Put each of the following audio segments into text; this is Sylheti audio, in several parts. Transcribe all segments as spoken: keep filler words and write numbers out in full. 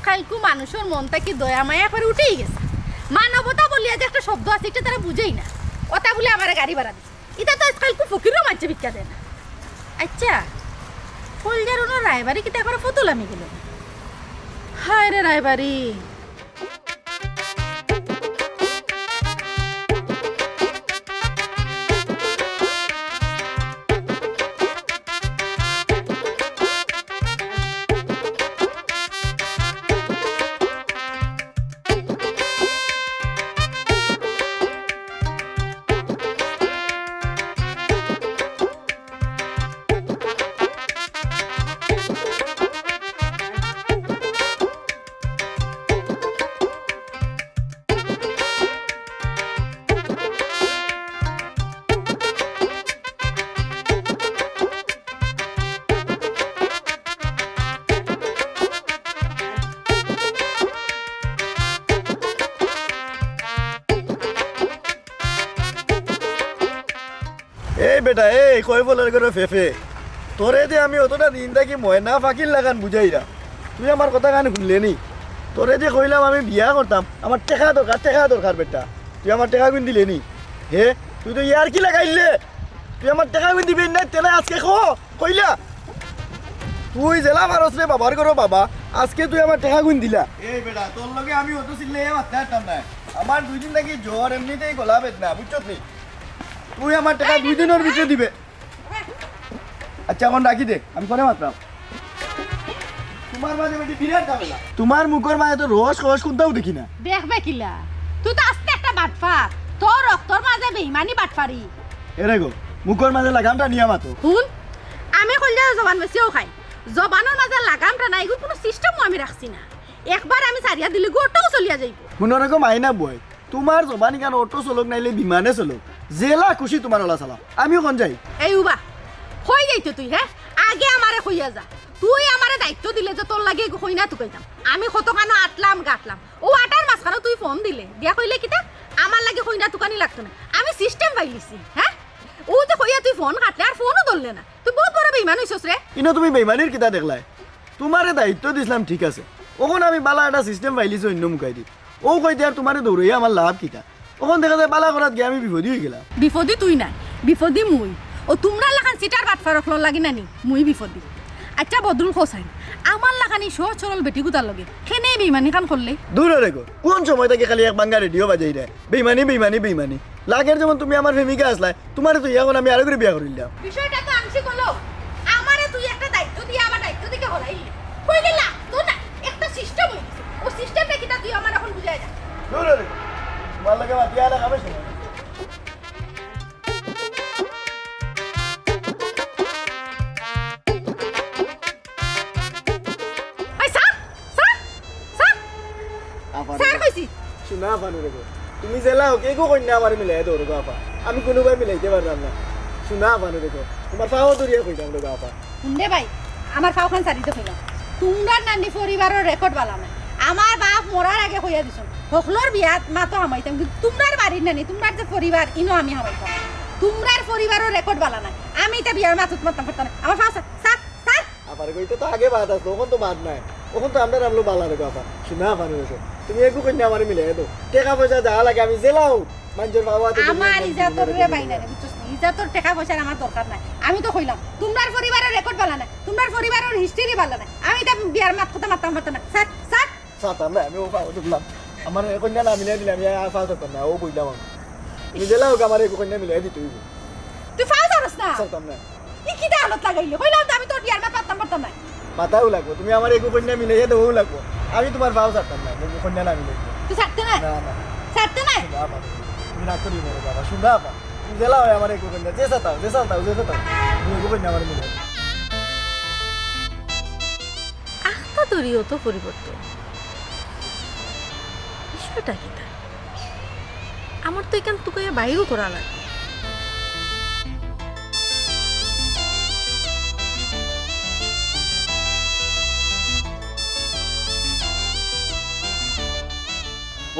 আজকালকু মানুষর মন থাকি দয়া মায়া একবারে উঠেই গেছে। মানবতা বলিয়া যে একটা শব্দ আছে, ইটা তারা বুঝেই না। ওটা বলে আমারে গাড়ি ভাড়া দিছে। ইটা তো আজকালকু ফকিরও মানষে ভিক্ষা দেয় না। আচ্ছা, কইলজার অনো রায়বাড়ি কিতা করে ফতুলামি গেল? হায় রে রায়বাড়ি। এই বেটা, এই কয় বলার করে ফেফে, তোরে যে আমি অতটা দিন থাকি ময়না ফাকির লাখান বুঝাইরা, তুই আমার কথা কান শুনলে নি? তোরে যে কইলাম আমি বিয়া করতাম, আমার টেকা দরকার, টেকা দরকার বেটা, তুই আমার টেকা গুন দিলে নি? হে, তুই তো ইয়ার কি লাগাইলে? তুই আমার টেকা গুন দিবি না, তেলে আজকে কো, কইলা? তুই জেলা মারস রে বাবার ঘরো বাবা, আজকে তুই আমার টেকা গুন দিলা। এই বেটা, তোর লগে আমি অত চিল্লাইয়া মাততাম না। আমার দুই দিন থাকি জ্বর, এমনিতেই গলা বেদনা, বুঝছস নি? তুই আমার টেকা দুই দিনর ভিতরে দিবে। আচ্ছা, এখন রাখি দে, আমি পরে মাতরাম। তোমার মাঝে বেটি বিরাট ঝামেলা। তোমার মুখর মাঝে তো রস কস কোনটাও দেখি না। দেখবে কিলা, তুই তো আস্তে একটা বাটফার, তোর রক্তর মাঝে বেইমানি বাটফারি। এরে গো, মুখর মাঝে লাগামটা নিয়া মাতো। হুন, আমি কইলে জবান বেশিও খাই, জবানর মাঝে লাগামটা নাই, এগুর কুনু সিস্টেমও আমি রাখছি না। একবার আমি ছাড়িয়া দিলে গোটাও চলিয়া যাইব। হুনো রে গো মাইনা বই, তোমার জবান ইখান অটো চলক নাইলে বিমানে চলক, জেলা খুশি তোমার ওলা চালাও, আমি অখন যাই। এই উবা, কই যাইতে তুই, হে? আগে আমারে কইয়া যা। তুই আমারে দায়িত্ব দিলে যে তোর লাগি এগু কইনা তুকাইতাম। আমি কতখানো আটলাম গাটলাম, ও আটার মাঝখানো তুই ফোন দিলে, দিয়া কইলে কিতা? আমার লাগি কইনা তুকানি লাগতো না, আমি সিস্টেম পাইলিছি, হে? ও যে কইয়া তুই ফোন কাটলে আর ফোনও ধরলে না, তুই বহুত বড় বেইমান অইছস রে। ইনো তুমি বেইমানির কিতা দেখলায়? তোমারে দায়িত্ব দিছলাম ঠিক আছে, অখন আমি বালা একটা সিস্টেম পাইলিছি অন্য মুখাইদি। ও কইতে আর তোমারে দৌড়াইয়া আমার লাভ কিতা? অখন দেখা যায় বালা করাত গিয়া আমি বিপদি অইগেলাম। বিপদি তুই নায়, বিপদি মুই। ও তোমরার লাখান চিটার বাটফার অকলর লাগি নানি মুই বিপদি। আচ্ছা বদরুল হোসাইন, আমার লাখান ই সহজ সরল বেটিগুতার লগে কেনে বেইমানিখান করলে? দূর রে গো, কোন সময় থাকি খালি এক ভাঙ্গা রেডিও বাজাইরায়, বেইমানি, বেইমানি, বেইমানি। লাগের যেমন তুমি আমার প্রেমিকা আছলায়, তোমারে তো অখন আমি আরোগরে বিয়া করিলাম। বিষয়টা তো আংশিক অইলো, আমারে তুই একটা দায়িত্ব দিয়া আমার দায়িত্ব থাকি হরাইলি। কইলে লাগতো না, একটা সিস্টেম অইগেছে। ও সিস্টেমটা কিতা তুই আমারে অখন বুঝাই দে। দূর রে, তোমার লগে মাতিয়া আর কামে সময় নাই। এই স্যার, স্যার, স্যার। আফা রে স্যার গো। কইছি। শোনা আফা রে গো। তুমি জেলা হোক, এগু কইনা আমারে মিলাই দেও রে গো আফা। আমি কুনুবায় মিলাইতে পারলাম না। শোনা আফা রে গো। তোমার পাও ধরিয়া কইলাম রে গো আফা। হুনরে ভাই, আমার পাওখান ছাড়ি দে কইলাম। তোমরার নানি পরিবারর রেকর্ড বালা নায়। আমার বাপ মরার আগে কইয়া দিছইন, হকলর বিয়াত মাতো হামাইতাম, কিন্তু তোমরার বাড়ির নানি, তোমরার যে পরিবার, ইনো আমি হামাইতাম। তোমরার পরিবারর রেকর্ড বালা নায়। আমি ইতা বিয়ার মাতত মাততাম পারতাম না। আমার পাও ছাড়, ছাড়, ছাড়। আফা রে গো, ইতা তো আগে বাদ আছলো, অখন তো বাদ নাই। অখন তো আমরার আমলো বালা রে গো আফা। শোনা আফা রে গো, তুমি এগু কইনা আমারে মিলাই দেও। টেকা পয়সা যা লাগে আমি জেলাও মানষর পাওয়া তো আমার ইজাতর রে বাইনা রে, বুঝছস নি? ইজাতর টেকা পয়সার আমার দরকার নাই। আমি তো কইলাম, তোমরার পরিবারর রেকর্ড বালা নাই, তোমরার পরিবারর হিস্ট্রি বালা নাই। আমি ইতা বিয়ার মাত কথা মাততাম পারতাম না। ছাড়, ছাড়। ছাড়তাম না, আমি ও পাও ধরলাম। আমার এগু কইনা না মিলাই দিলে আমি আর পাও ধরতাম না, ও বইলাম আমি। তুমি জেলা হোক, আমার এগু কইনা মিলাই দিতে অইব। তুই পাও ধরস না? ছাড়তাম না। ই কিতা হালত লাগাইলে? কইলাম তো আমি তোর বিয়ার মাত মাততাম পারতাম না। মাতাও লাগবো, তুমি আমার এগু কইনা মিলাইয়া দেওয়াও লাগবো। আমি তোমার পাও ছাড়তাম না, এগু কইনা না মিলাই। তুই ছাড়তে না? না, না। ছাড়তে না? না, না। তুমি রাগ করিও না রে বাবা, শোনা আফা। তুমি জেলা হয় আমার এগু কইনা, যে ছাতাও, যে ছাতাও, যে ছাতাও। তুমি এগু কইনা আমার মিলাই। আখতা তোর অত পরিবর্তন। বিষয়টা কিতা? আমার তো ইখান তুকাইয়া বাইরও করা লাগবো।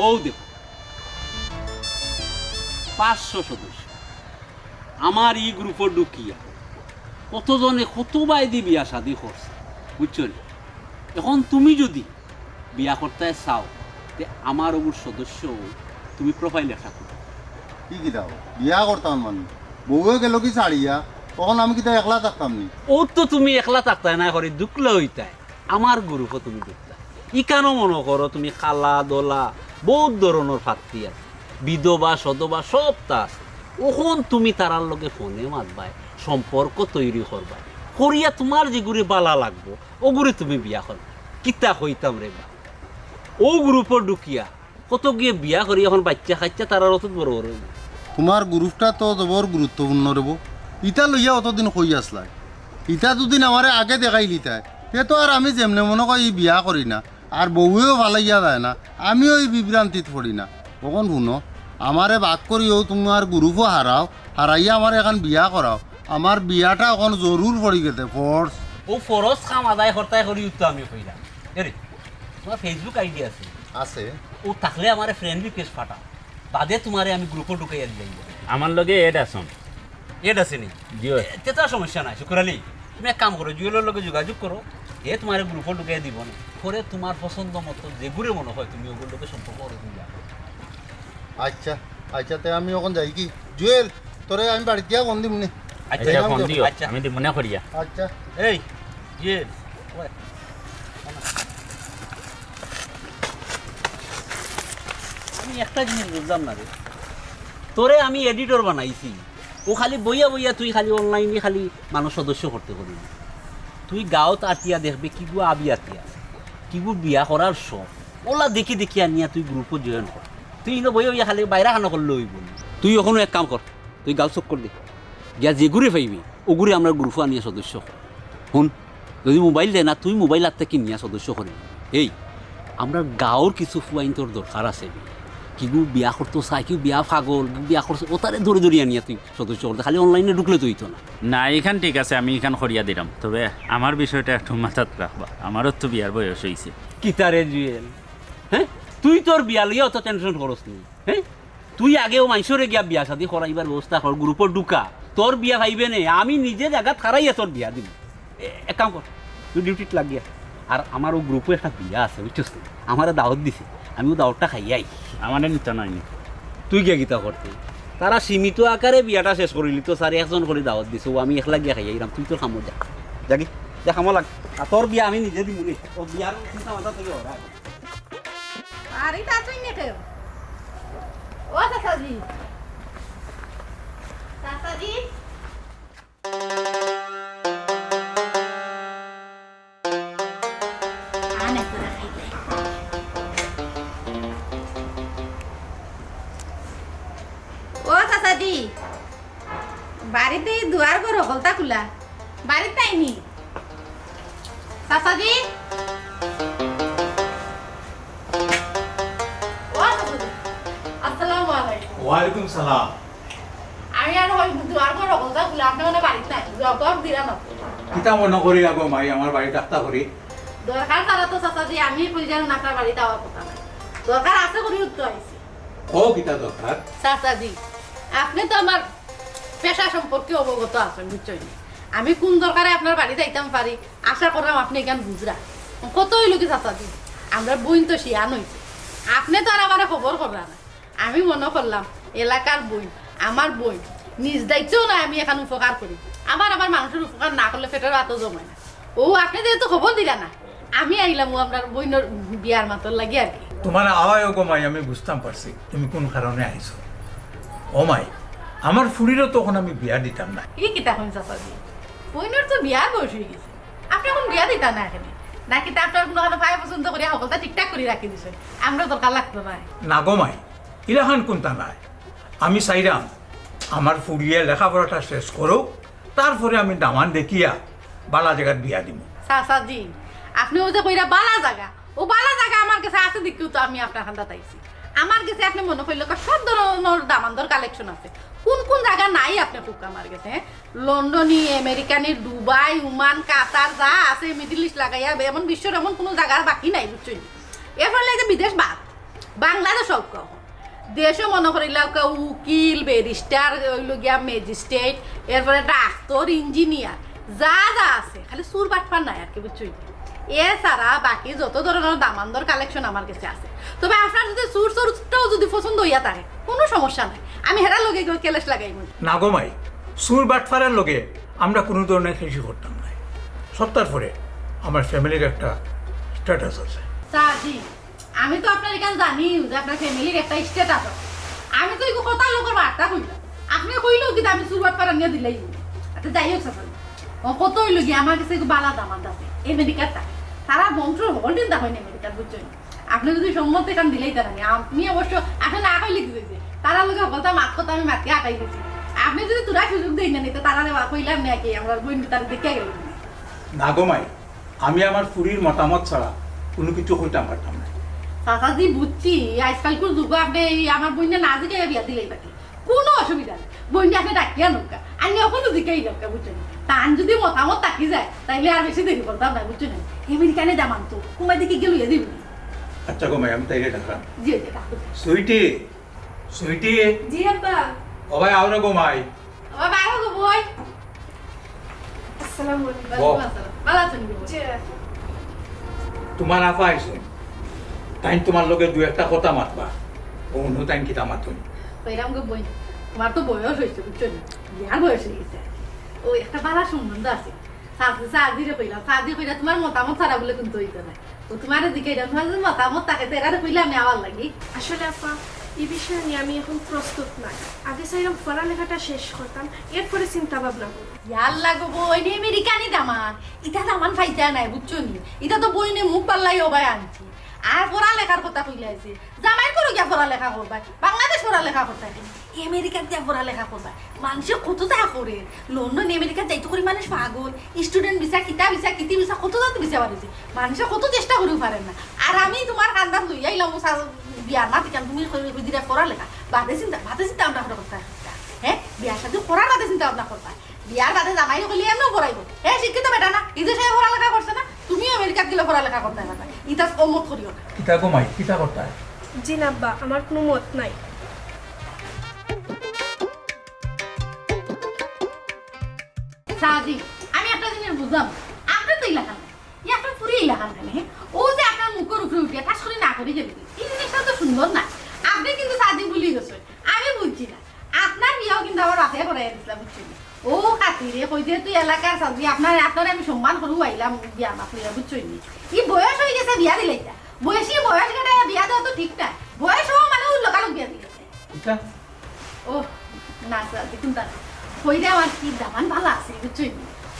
অউ দেখো, পাঁচশো সদস্য। আমার ই গ্রুপো ঢুকিয়া কতজনে কত বায়দি বিয়া শাদি করছে, বুঝছো নি? এখন তুমি যদি বিয়া করতায় চাও, তে আমার অগুর সদস্য তুমি profile একটা করো। কি কিতা অয়? বিয়া করতাম মানে? বউয়ে গেল কি ছাড়িয়া, তখন আমি কিতা একলা থাকতাম নি? অউ তো তুমি একলা থাকতায় না, করি দুখলে অইতায়। আমার group-ও তুমি ঢুকতায়। ইখানো মনো করো তুমি কালা, ধলা, বউত ধরনর প্রার্থী আছে। বিধবা, সধবা সবতা আছে। অখন তুমি তারার লগে ফোনে মাতবায়, সম্পর্ক তৈরি করবায়। করিয়া তুমার যেগুরে বালা লাগবো, অগুরে তুমি বিয়া করো। কিতা কইতাম রে বা? অউ group-ও ঢুকিয়া কত গিয়ে বিয়া করি, অখন বাইচ্চা-কাইচ্চা তারার অত বড় বড় অইবো। তুমার group-টা তো জবর গুরুত্বপূর্ণ রেবো। ইতা লইয়া অতদিন কই আছলায়? ইতা দুদিন আমারে আগে দেখাইলিতায়, তে তো আর আমি যেমনে মনো কয় ই বিয়া করি না, আর বউয়েও ফালাইয়া যায় না, আমিও ই বিভ্রান্তিত পড়ি না। অখন হুনো, আমারে বাক করিও তুমার group-ও হারাও, হারাইয়া আমারে এখান বিয়া করাও। আমার বিয়াটা অখন জরুর পড়ি গেছে, ফরজ। অউ ফরজ কাম আদায় করতায় করি উত্তর আমি কইলাম। এরে, তুমার Facebook ID আছে? আছে। অউ থাকলে আমারে friend request পাঠাও, বাদে তুমারে আমি group-ও ঢুকাইয়া দিলাম। আমার লগে add আছইন। Add আছে নি? জি অয়। এ, তে তো আর সমস্যা নাই, শুকুর আলী। তুমি এক কাম করো, জুয়েলর লগে যোগাযোগ করো, হে তুমারে group-ও ঢুকাইয়া দিবো নে। পরে তুমার পছন্দ মতো যেগুরে মনো কয় তুমি অগুর লগে সম্পর্ক করো, তুমি যাও। আচ্ছা, আচ্ছা, তে আমি অখন যাই কি? জুয়েল, তোরে আমি বাড়িত গিয়া ফোন দিমু নে। আচ্ছা, আচ্ছা, যাইলাম ফোন তো। দিও, আচ্ছা। আমি দিমু নে করিয়া। আচ্ছা। এই, জুয়েল, ওই, আমি একটা জিনিস বুঝলাম না রে, তোরে আমি editor বানাইছি, অউ খালি বইয়া বইয়া তুই খালি online-এ খালি মানুষ সদস্য করতে করি। তুই গাঁওত আটিয়া দেখবে কিগু আবিয়াতি আছে, কিগু বিয়া করার শখ, অলা দেখি দেখি আনিয়া তুই group-ও join কর। তুই ইনো বইয়া বইয়া খালি বাইরা খানো করলে অইবো নি। তুই অখনো এক কাম কর, তুই গাঁও চক্কর দে, গিয়া যেগুরে পাইবি অগুরে আমরার group-ও আনিয়া সদস্য কর। হুন, যদি mobile দেয় না, তুই mobile আত থাকি নিয়া সদস্য করি। এই, আমরার গাঁওর কিছু ফুয়াইন্তর দরকার আছে। কিগু বিয়া করতো চায়, কিগু বিয়া পাগল, কিগু বিয়া করছে, অতারে ধরি ধরি আনিয়া তুই সদস্য করতে। খালি online-এ ঢুকলে তো অইতো না। না, ইখান ঠিক আছে, আমি ইখান করিয়া দিরাম। তবে আমার বিষয়টা একটু মাথাত রাখবা, আমারও তো বিয়ার বয়স অইছে। কিতা রে জুয়েল, হে? তুই তোর বিয়া লইয়া অত tension করস নি, হে? তুই আগেও মানষরে গিয়া বিয়া শাদি করাইবার ব্যবস্থা কর, group-ও ঢুকা। তোর বিয়া পাইবে নে, আমি নিজে জাগাত খাড়াইয়া তোর বিয়া দিমু। এ, এক কাম কর, তুই duty-ত লাগ গিয়া। আর আমার অউ group-ও একটা বিয়া আছে, বুঝছস নি? আমারে দাওত দিছে, আমি অউ দাওতটা খাইয়া আই। আমারে নিতা নায় নি। তুই গিয়া কিতা করতে? তারা সীমিত আকারে বিয়াটা শেষ করিলিতো, স্যার একজন করি দাওত দিছে, অউ আমি একলা গিয়া খাইয়া আইরাম, তুই তোর কামো যা। যাগি, যা কামো লাগ। আর তোর বিয়া আমি নিজে দিমু নে, অউ বিয়ার চিন্তা মাথা থাকি হরা। আরে, তা তুই নে কেউ। ও চাচাজি। চাচাজি। আনে তোরা খাইলে। ও চাচাজি। বাড়িত ই দুয়ার ঘর হকলতা খুলা। বাড়িত নাই নি? চাচাজি? ও চাচাজি, আসসালামু আলাইকুম। ওয়ালাইকুম সালাম। আমি আর ওই দুয়ার ঘর হকলতা খুলা, আপনে মানে বাড়িত নাই, জবাব দিলা না। কিতা মনো করি আগো মাই, আমার বাড়িত আখতা করি। দরকার ছাড়া তো চাচাজি, আমি কই জানেন আপনার বাড়িত আওয়ার কথা নায়। দরকার আছে করি উত্তর আইছি। ও কিতা দরকার? চাচাজি, আপনে তো আমার পেশা সম্পর্কে অবগত আছইন, বুঝছইন নি? আমি কুন দরকারে আপনার বাড়িত আইতাম পারি, আশা করলাম আপনে ইখান বুঝরা। কত অইলো কি চাচাজি, আমরার বইন তো শিয়ান অইছে, আপনে তো আর আমারে খবর কররা না। আমি মনো করলাম এলাকার বইন, আমার বইন, নিজ দায়িত্বও নায় আমি এখান উপকার করি। আমার, আমার মানষর উপকার না করলে পেটর ভাতও জমে না। ও, আপনে যেহেতু খবর দিলা না, আমি আইলাম ও আপনার বইনর বিয়ার মাতর লাগি আর কি। তুমার আওয়ায় ওগো মাই আমি বুঝতাম পারছি তুমি কুন কারণে আইছো। ও মাই, আমার ফুড়িরও তো অখন আমি বিয়া দিতাম না। ই কিতা কইন চাচাজি? বইনর তো বিয়ার বয়স অই গেছে, আপনে অখন বিয়া দিতা না কেনে? নাকি তা আপনার কুনু কানো পায়ে পছন্দ করিয়া হকলতা ঠিকঠাক করি রাখি দিছইন, আমরার দরকার লাগতো নায়? না গো মাই, ইলাখান কুন্তা নায়। আমি চাইরাম আমার ফুড়িয়ে লেখাপড়াটা শেষ করুক, তারপরে আমি দামান দেখিয়া বালা জাগাত বিয়া দিমু। চাচাজি, আপনে ও যে কইরা বালা জাগা, ও বালা জাগা আমার গেছে আছে দেখিউ তো আমি আপনার কান্দাত আইছি। আমার গেছে আপনে মনো কইলে সব ধরনর দামান্দর collection আছে। কুন কুন জাগা নাই আপনে কউক্কা আমার গেছে, হে? লন্ডনি, আমেরিকানি, দুবাই, ওমান, কাতার যা আছে, Middle East লাগাইয়া এমন বিশ্বর এমন কুনু জাগা বাকি নাই, বুঝছইন নি? এরপরে লাগে বিদেশ বাদ, বাংলাদেশ অউক্কা। দেশো মনো করিলাউক্কা উকিল, ব্যারিস্টার, অইলো গিয়া ম্যাজিস্ট্রেট, এরপরে ডাক্তর, ইঞ্জিনিয়ার, যা যা আছে, খালি চুর বাটপার নাই আর কি, বুঝছইন নি? এছাড়া বাকি যত ধরনের দামান্দর কালেকশন আমার কাছে আছে। তবে আপনার যদি চুর চরিত্রও যদি পছন্দ হইয়া থাকে, কোনো সমস্যা নাই, আমি হেরার লগে গিয়ে কেলেশ লাগাইমু। না গো মাই, চুর বাটফারার লগে আমরা কোনো ধরনের খেশি করতাম না। সত্তার পরে আমার ফ্যামিলির একটা স্ট্যাটাস আছে। চাচি, আমি তো আপনার এখানে জানি যে আপনার ফ্যামিলির একটা স্ট্যাটাস আছে। আমি তো এই কথা লোকের বার্তা কইলাম, আপনি কইলেও কিন্তু আমি চুর বাটফারা নিয়ে দিলাই। আচ্ছা, যাই হোক চাচা, ও কত হইল গিয়া, আমার কাছে একটু বালা দামান্দ আছে আমেরিকার তা। তারা বংশ হকল দিন তা হয়নি আমেরিকার, বুঝছেন? আপনি যদি সম্মত এখান দিলেই তারা নেই, আপনি অবশ্য আপনি না কইলে কি হয়েছে? তারা লোকে বলতাম মাত কথা আমি মাতিয়ে আটাই গেছি। আপনি যদি তোরা সুযোগ দেই না নিতে, তারা দেওয়া কইলাম নাকি আমরা বোন তারা দেখে গেল। না গো মাই, আমি আমার ফুরির মতামত ছাড়া কোনো কিছু কইতাম পারতাম না। চাচাজি, বুঝছি, আজকালকুর যুগ আপনি এই আমার বোনটা না জিগাইয়া বিয়া দিলেই বাকি। কোনো অসুবিধা নেই, বোনটা আপনি ডাকিয়া নৌকা, আমি এখনো জিগাই নৌকা, বুঝছেন? তান যদি মতামত থাকি যায়, তাইলে আর বেশি দেরি করতাম না, বুঝছেন? আমেরিকানে দামান তো, কুমার দিকে গেল ইয়ে দিবি। আচ্ছা গো মাই, আমি তাইলে ডাকলাম। জি, জি, ডাকো। সুইটি, সুইটি। জি আব্বা। ও ভাই, আও রে গো মাই। ও ভাই, আও গো বই। আসসালামু আলাইকুম। বহ। ওয়ালাইকুম আসসালাম। ভালো আছেন গো বই? জি। তোমার আফা আইছে, তাই তোমার লগে দু একটা কথা মাতবা। ও অন্য তাই কিতা মাতুন? কইলাম গো বই, তোমার তো বয়স হয়েছে, বুঝছো নি? বিয়ার বয়স হয়ে গেছে। ও একটা ভালো সম্বন্ধ আছে। সাজি, সাজিরে কইলাম, সাজি কইলা তোমার মতামত ছাড়া বলে কিন্তু হইতো না। ও তোমার দিকে এটা তোমার যদি মতামত থাকে তো এরারে কইলে আমি আবার লাগি। আসলে আফা, এই বিষয় নিয়ে আমি এখন প্রস্তুত নাই। আগে চাইলাম পড়ালেখাটা শেষ করতাম, এরপরে চিন্তা ভাবনা করব। ইয়ার লাগো বইনে আমেরিকানি দামান, ইটা দামান ফাইতা নাই, বুঝছো নি? ইটা তো বইনে মুখ পাল্লাই ও ভাই আনছি। আর পড়ালেখার কথা কইলাইছে, জামাই করো গিয়া পড়ালেখা করবা, বাংলাদেশ পড়ালেখা করতে আমেরিকাত দিয়া পড়ালেখা করবা। মানুষে কত তা করে, লন্ডন আমেরিকাত যাইতে করি মানুষ পাগল। স্টুডেন্ট ভিসা, কিতা ভিসা, কিতি ভিসা, কত জাত ভিসা বাড়িছে। মানুষে কত চেষ্টা করেও পারেন না। আর আমি তোমার কান্দাত লইয়া আইলাম, ও সাল বিয়ার না থেকে তুমি কই, কই দিরা পড়ালেখা। বাদে চিন্তা, বাদে চিন্তা ভাবনা করতে করতে। হ্যাঁ, বিয়ার সাথে করার বাদে চিন্তা ভাবনা করতে। বিয়ার বাদে জামাই হইলে এমনও পড়াইবো। হ্যাঁ, শিক্ষিত বেটা না, এই যে সে পড়ালেখা করছে না, তুমিও আমেরিকাত গেলে পড়ালেখা করতে পারবে। ইতা অমত করিও না। কিতা গো মাই, কিতা করতে? জি না আব্বা, আমার কোনো মত নাই। সাজি, আমি একটা জিনিস বুঝলাম, আপনি তো এলাকা নাই, ই আপনার পুরি এলাকার কেন? ও যে আপনার মুখের উপরে উঠিয়া ঠাস করে না করে গেল, এই জিনিসটা তো সুন্দর না। আপনি কিন্তু সাজি ভুলি গেছেন, আমি বুঝছি না। আপনার বিয়াও কিন্তু আমার বাপে করাই দিছিলাম, বুঝছেন? ও খাতিরে কই যে তুই এলাকার সাজি, আপনার, আপনার আমি সম্মান করে আইলাম বিয়া না করিয়া, বুঝছেন নি? ই বয়স হয়ে গেছে বিয়া দিলাইতা, বয়সী বয়স কাটাইয়া বিয়া দেওয়া তো ঠিক না। বয়স হওয়া মানে ও লোকালোক বিয়া দিলাইছে। ইতা ও, না, স্যার, দেখুন তা না। কইরা আমার কি দামান ভালা আছে, বুঝছইন?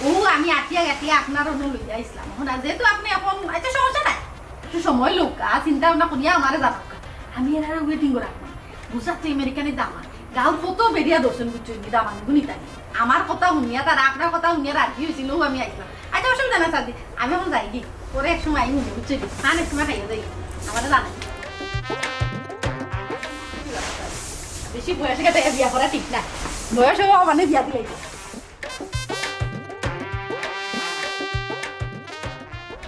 ও, আমি আটিয়া গাটিয়া আপনার অনো লইয়া আইসলাম। এখন আর যেহেতু আপনি এখন, আচ্ছা, সমস্যা নাই। একটু সময় লউক্কা, চিন্তা ভাবনা করিয়া আমারে জানাউক্কা। আমি এরারে ওয়েটিং করা রাখবো। বুঝা তো আমেরিকানি দামান। গাঁও কত বেরিয়া ধরছইন, বুঝছইন? দামান গুনি তাই। আমার কথা শুনিয়া, তারা আপনার কথা শুনিয়া রাজি হইছিল, ও আমি আইসলাম। আচ্ছা, অসুবিধা না, স্যার, আমি এখন যাই কি? পরে এক সময় আইমু, বুঝছইন? খান এক সময় খাইয়া যাই। আমারে জানাই। বেশি বয়স গেছে বিয়া করা ঠিক না। বয়স হওয়া মানে বিয়া দিলে।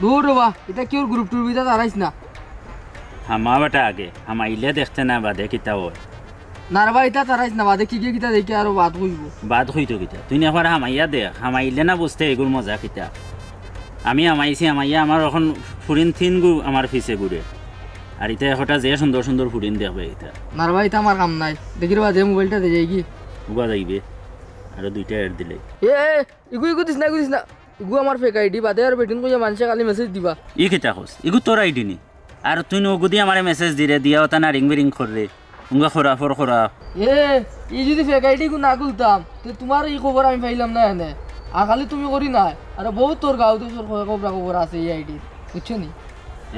দূর রে বা, ইতা কিওর গ্রুপ টুর ভিতরে তারাইস না। হামা বেটা আগে, হামাইলে দেখতে না বাদে কিতা হয়। না রে বা, ইতা তারাইস না, বাদে কি গিয়ে কিতা দেখি আরো বাদ কইবো। বাদ কইতো কিতা? তুই না একবার হামাইয়া দেখ, হামাইলে না বুঝতে এগুর মজা কিতা। আমি হামাইছি, হামাইয়া আমার এখন ফুরিন তিন গু আমার পিছে ঘুরে। আর ইতা একটা যে সুন্দর সুন্দর ফুরিন দেখবে ইতা। না রে বা, ইতা আমার কাম নাই। দেখি রে বা, যে মোবাইলটা দে যাই কি? উবা যাইবে। আরো দুইটা এড দিলে। এ, এ, ইগু, ইগু দিস না, ইগু দিস না। ইগু আমার ফেক আইডি, বাদে আর বেটিন কইয়া মানষে খালি মেসেজ দিবা। ই কিতা কস? ইগু তোর আইডি নি? আর তুই নগদি আমারে মেসেজ দিরে, দিয়া ওটা না রিং বিরিং কররে। উঙ্গা খরা, ফর খরা। এ, ই যদি ফেক আইডি ইগু না খুলতাম, তে তোমার ই খবর আমি পাইলাম না এনে। আর খালি তুমি করি না, আর বহুত তোর গাঁও দেশর খবর, খবর আছে এই আইডি, বুঝছো নি?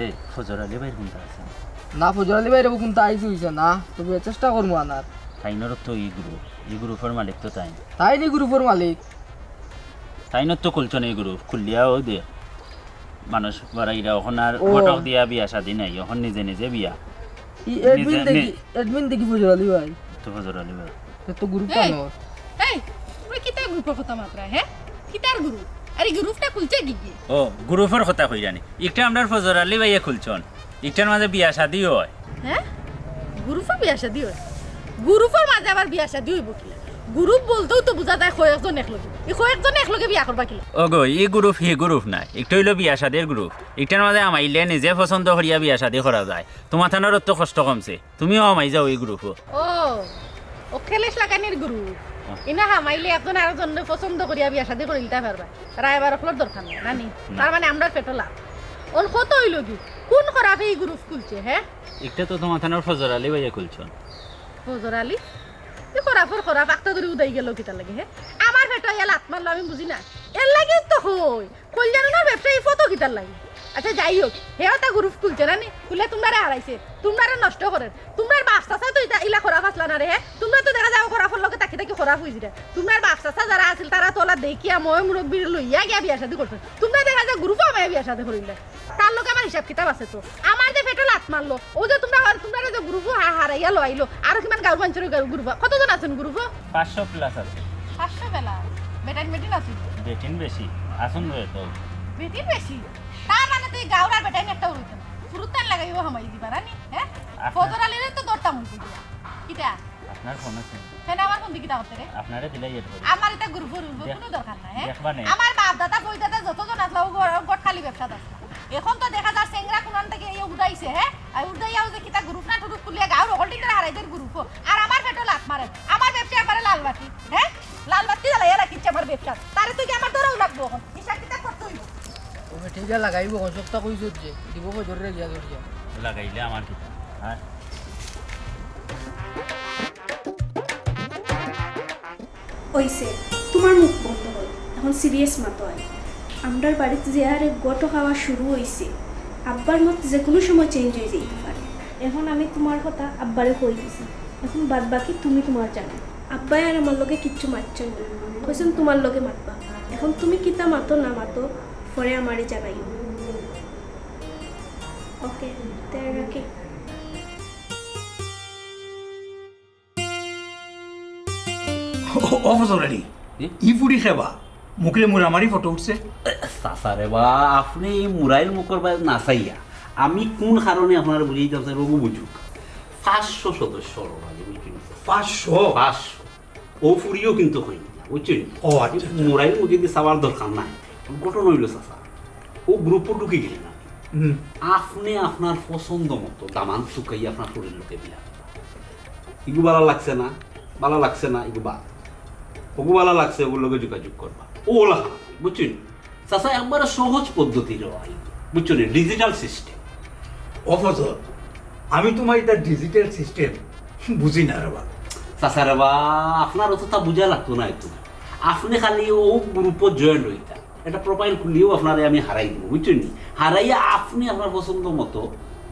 এ, ফজর আলী ভাইর কোনটা আছে? না, ফজর আলী ভাইর কোনটা আইছে হইছে না, তবে চেষ্টা করবো আনার। তাইনর তো ই গ্রুপ, ই গ্রুপর মালিক তো তাই। তাই নি গ্রুপর মালিক? তাইনর তো খুলছো না ই গ্রুপ, খুলিয়া ওই দে। মানুষ বাড়াইরা এখন আর ও। ঘটক দিয়া বিয়া শাদী নাই, এখন নিজে নিজে বিয়া। ই নিজে অ্যাডমিন দেখি, নি- অ্যাডমিন দেখি ফজর আলী ভাই। তো ফজর আলী ভাই। তো, তো গ্রুপ এই, বানাও। এই, তোমরা কিতা গ্রুপর কথা মাতরা, হ্যাঁ? কিতার গ্রুপ? আরে গ্রুপটা খুলছে কি কি? ও, গ্রুপর কথা কই জানি। একটা আমরার ফজর আলী ভাইয়ে খুলছন। ইটার মাঝে বিয়া শাদী হয়। হ্যাঁ? গ্রুপর বিয়া শাদী হয়? গ্রুপর মাঝে আবার বিয়া শাদী হইব কি? গ্রুপ বলতেউ তো বুঝা যায় কয়েকজন একলগে। ই কয়েকজন একলগে বিয়া করবা কিলা? ওগো, ই গ্রুপ হি গ্রুপ নায়, ইকটা অইলো বিয়া শাদির গ্রুপ। ইকটার মাঝে হামাইলে নিজে পছন্দ করিয়া বিয়া শাদি করা যায়। তুমার তানর তো কষ্ট কমছে, তুমিও হামাই যাও ই গ্রুপো। ও, ও খেলেশ লাগানির গ্রুপ। ইনো হামাইলে একজন আরোজনরে পছন্দ করিয়া বিয়া শাদি করিলিতা পারবা। রায়বার অকলর দরকার নাই, নানি? না। তার মানে আমরার পেটো লাভ। অন কত অইলো কি? কুন খরাফে ই গ্রুপ খুলছে, হে? ইকটা তো তুমার তানর ফজর আলী ভাইয়ে খুলছইন। ফজর আলী? ই খরাফর খরাফ, আখতা ধরি উদাই গেল কিতার লাগি, হে? আমার পেটো আইয়া লাত মারলো, আমি বুঝি না। এরলাগিউ তো কই, কইল্যাণর ব্যবসায়ী ফটো কিতার লাগি? আচ্ছা, যাই হোক, হেও তা গ্রুপ খুলছে না নি? খুলে তুমরারে হারাইছে, তুমরারে নষ্ট করের। তুমরার বাপ চাচা তো ইতা, ইলা খরাফ আছলা না রে, হে? তুমরা তো দেখা যায় খরাফর লগে থাকি থাকি খরাফ অইযিরা। তুমরার বাপ চাচা যারা আছিল, তারা তো অলা দেখিয়া ময় মুরব্বিরে লইয়া গিয়া বিয়া শাদি করছইন। তুমরা দেখা যায় গ্রুপো হামাইয়া বিয়া শাদি করিলায়। তার লগে আমার হিসাব কিতাব আছে তো। আমার যে পেটো লাত মারলো, অউ যে তুমরা হর-, তুমরারে যে গ্রুপো হা-, হারাইয়া লইলো, আরো কিমান গাঁওর মানষর গাঁও গ্রুপো, কতজন আছইন গ্রুপো? পাঁচশো প্লাস আছে। পাঁচশো বেলা? বেটাইন বেটিন আছইন? বেটিন বেশি। আছইন রয় তো। বেটিন বেশি? তার মানে তো ই গাঁওর আর বেটাইন একটাও রইতো না। ফুরুতান লাগাইও হামাই দিবা না নি, হে? আপনার ফজর আলীরে তো ধরতাম অইবো গিয়া। কিতা? আপনার ফোন আছে? কেনে আমার ফোন দি কিতা করতে রে? আপনারে দিলাই এর করে। আমার ইতা গ্রুপো রুপো দেখ-, কুনু দরকার নাই, হে? দেখবা নে। আমার বাপ দাদা, বই দাদা যতজন আছলা, অউ ঘর, অউ ঘর খালি ব্যবসাত আছলা। অখন তো দেখা যায় চেংরা কুনান থাকি এই উঠাইছে, হে? আর উঠাইয়াও যে কিতা গ্রুপ না টুরুপ খুলিয়া গাঁওর হকলটিনরে হারাইদের গ্রুপো। আর আমার পেটো লাত মারের। আমার ব্যবসায় আমারে লাল বাতি, হে? লাল বাতি জ্বালাইয়া রাখিছে আমার ব্যবসাত। তারে তো গিয়া আমার ধরাউ লাগবো অখন। হিসাব কিতাব করতে অইবো। ও বেটি গিয়া লাগাইবো, কসুকটা কইছো যে, দিব বজররে গিয়া ধরিয়া। লাগাইলে আমার কিতা? হ্যাঁ? অইছে, তুমার মুখ বন্ধ অয়, অখন সিরিয়াস মাতো আয়। আমরার বাড়িত যে হারে গটো খাওয়া শুরু অইছে, আব্বার মত যেকুনু সময় চেঞ্জ অই যাইতে পারে। অখন আমি তুমার কথা আব্বারে কই দিছি, অখন বাদ বাকি তুমি তুমার জানো। আব্বায় আর আমার লগে কিচ্ছু মাতছইন না, কইছইন তুমার লগে মাতবা। অখন তুমি কিতা মাতো না মাতো, পরে আমারে জানাইও। ওকে, তে রাখি। ও, ও ফজর আলী, জি? ই ফুড়ি কেবা? মুখরে মুড়া মারি ফটো উঠছে। চাচা রে বা, আপনে ই মুরাইল মুখর বায় না চাইয়া, আমি কুন কারণে আপনারে বুঝাইতাম চাই, অগু বুঝুক। পাঁচশো সদস্য অইলো বাড়ি, বুঝছইন? পাঁচশো? পাঁচশো। অউ ফুড়িও কিন্তু কইন না, বুঝছইন? ও, আচ্ছা, আচ্ছা। মুরাইল মুখেদি চাওয়ার দরকার নাই। ঘটনা অইলো চাচা, অউ গ্রুপো ঢুকি গেলে না। হুম। আপনে আপনার পছন্দ মতো দামান তুকাইয়া আপনার ফুড়ির লগে বিয়া। ইগু ভালা লাগছে না, ভালা লাগছে না, ইগু বাদ। অগু ভালা লাগছে, অগুর লগে যোগাযোগ করবা। অউ অলা খারাপ, বুঝছইন? চাচা, একবারে সহজ পদ্ধতি রে ভাই, বুঝছো নি? Digital system. ও ফজল, আমি তুমার ইতা ডিজিটাল সিস্টেম বুঝি না রে বা। চাচা রে বা, আপনার অততা বুঝা লাগতো নায় তো। আপনে খালি অউ গ্রুপো জয়েন অইতা, একটা প্রোফাইল খুলিয়াউ আপনারে আমি হারাই দিমু, বুঝছইন নি? হারাইয়া আপনে আপনার পছন্দ মতো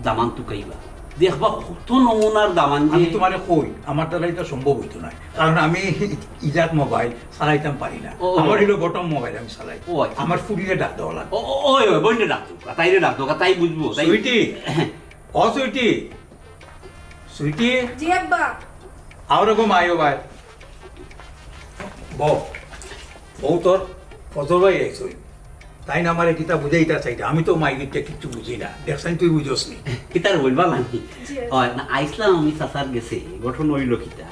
দামান তুকাইবা। দেখবা কত নমুনার দামান আমি যে তুমারে কই, আমার দ্বারা ইতা সম্ভব অইতো নায়, কারণ আমি ইজাত মোবাইল চালাইতাম পারি না। ও, ও। আমার অইলো বটম মোবাইল আমি চালাই। ও, আচ্ছা। আমার ফুড়িরে ডাক দেওয়া লাগবো। ও, ও, ওই, ওই, বইনরে ডাক দেউক্কা, তাইরে ডাক দেউক্কা, তাই বুঝবো, তাই। সুইটি, ও সুইটি, সুইটি। জি আব্বা। আও রে গো মা, আও ভাই। বউ, বউ তোর ফজল ভাই আইছইন। তাইন আমারে কিতা বুঝাইতা চাইরা, আমি তো মাইগিরটা কিচ্ছু বুঝি না। দেখছইন তুই বুঝছনি। কিতার বইন বা লাগি? জি। অয় না, আইছলাম আমি চাচার গেছে, ঘটনা অইলো কিতা?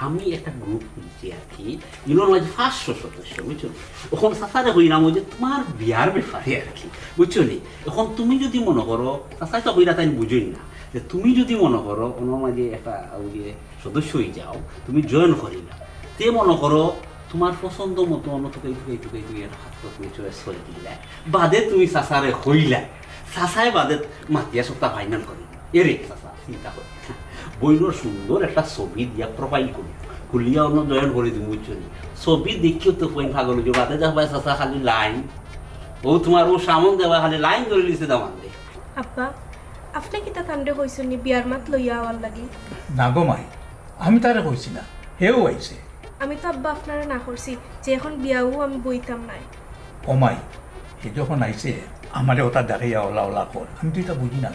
আমি একটা গ্রুপ খুলছি আর কি, ইগুর মাঝে পাঁচশো সদস্য, বুঝছো? অখন চাচারে কইরাম অউ যে তুমার বিয়ার ব্যাপারে আর কি, বুঝছো নি? অখন তুমি যুদি মনো করো, চাচায় তো কইরা তাইন বুঝইন না, যে তুমি যুদি মনো করো, অনর মাঝে একটা অউ যে সদস্য অই যাও, তুমি জয়েন করিলাও, তে মনো করো তুমার পছন্দ মতো অনো তুকাই তুকাই তুকাই তুকাই একটা হাত তুমি চয়েস করি দিলায়, বাদে তুমি চাচারে কইলায়, চাচায় বাদে মাতিয়া সবটা ফাইনাল করি দিলা। এরে চাচা, চিন্তা করি না। বইনর সুন্দর একটা ছবি দিয়া প্রোফাইল করি, খুলিয়া অনো জয়েন করি দিমু, বুঝছো নি? ছবি দেখিও তো বইন পাগল অই যাইবো, বাদে দেখবায় চাচা খালি লাইন। অউ তুমার অউ সামন দেওয়া খালি লাইন ধরিলিছে দামান দে। আব্বা, আপনে কিতা তানরে কইছইন নি বিয়ার মাত লইয়া আওয়ার লাগি? না গো মাই, আমি তারে কইছি না, হেউ আইছে। আমি তো আব্বা আপনারে না করছি যে অখন বিয়াউ আমি বইতাম নায়। ও মাই, হে যখন আইছে, আমারে অতা দেখাইয়া অলা অলা কর, আমি তো ইতা বুঝি না,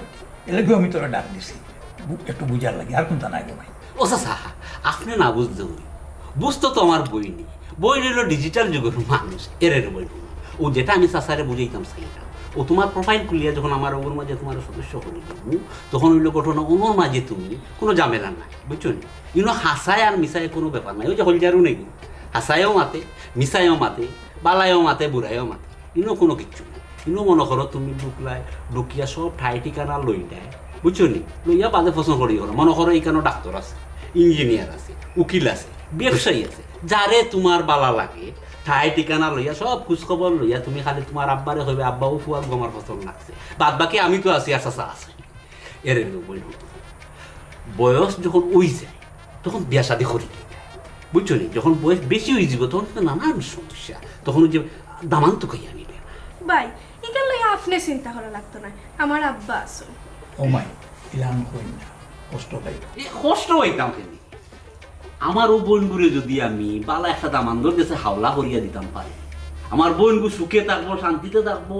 এরলাগিউ আমি তোরে ডাক দিছি, বু-, একটু বুঝার লাগি, আর কুন্তা নায় গো মাই। ও চাচা, আপনে না বুঝলেও অয়। বুঝতো তো আমার বইনে। বইন অইলো ডিজিটাল যুগর মানুষ, এরে রে বইন। অউ যেটা আমি চাচারে বুঝাইতাম চাইরাম। ও তুমার profile খুলিয়া যখন আমার ওগুর মাঝে তুমার সদস্য করি দিমু, তখন অইলো ঘটনা অনর মাঝে তুমি কুনু ঝামেলা নাই, বুঝছো নি? ইনো হাছায় আর মিছায় কুনু ব্যাপার নাই। ওই যে হলজারু নাকি, হাছায়ও মাতে, মিছায়ও মাতে, বালায়ও মাতে, বুরায়ও মাতে, ইনো কুনু কিচ্ছু নাই। ইনো মনো করো তুমি ঢুকলায়, ঢুকিয়া সব ঠাই ঠিকানা লইলায়, বুঝছো নি? লইয়া বাদে পছন্দ করি করো। মনো করো ইখানো ডাক্তার আছে, ইঞ্জিনিয়ার আছে, উকিল আছে, ব্যবসায়ী আছে, যারে তুমার বালা লাগে, ঠাই ঠিকানা লইয়া, সব খোঁজ খবর লইয়া তুমি খালি তুমার আব্বারে কইবে, "আব্বা, ও ফুয়াগু আমার পছন্দ লাগছে, বাদ বাকি আমি তো আছি, আর চাচা আছে।" এরে রে বইন, বয়স যখন অই যায়, তখন বিয়া শাদি করি দিতে হয়। বুঝছো নি? যখন বয়স বেশি অই যাইবো, তখন কিন্তু নানান সমস্যা, তখন ওই যে দামান তো কই আনিবে। ভাই, ইখান লইয়া আপনে চিন্তা করা লাগতো না, আমার আব্বা আছইন। ও মাই, ইলান কইন না, কষ্ট পাইবা। এ, কষ্ট পাইতাম কেনে? আমার ও বইনগুরে যদি আমি বালা একটা দামান্দর গেছে হাওলা করিয়া দিতাম পারি, আমার বইনগু সুখে থাকবো, শান্তিতে থাকবো,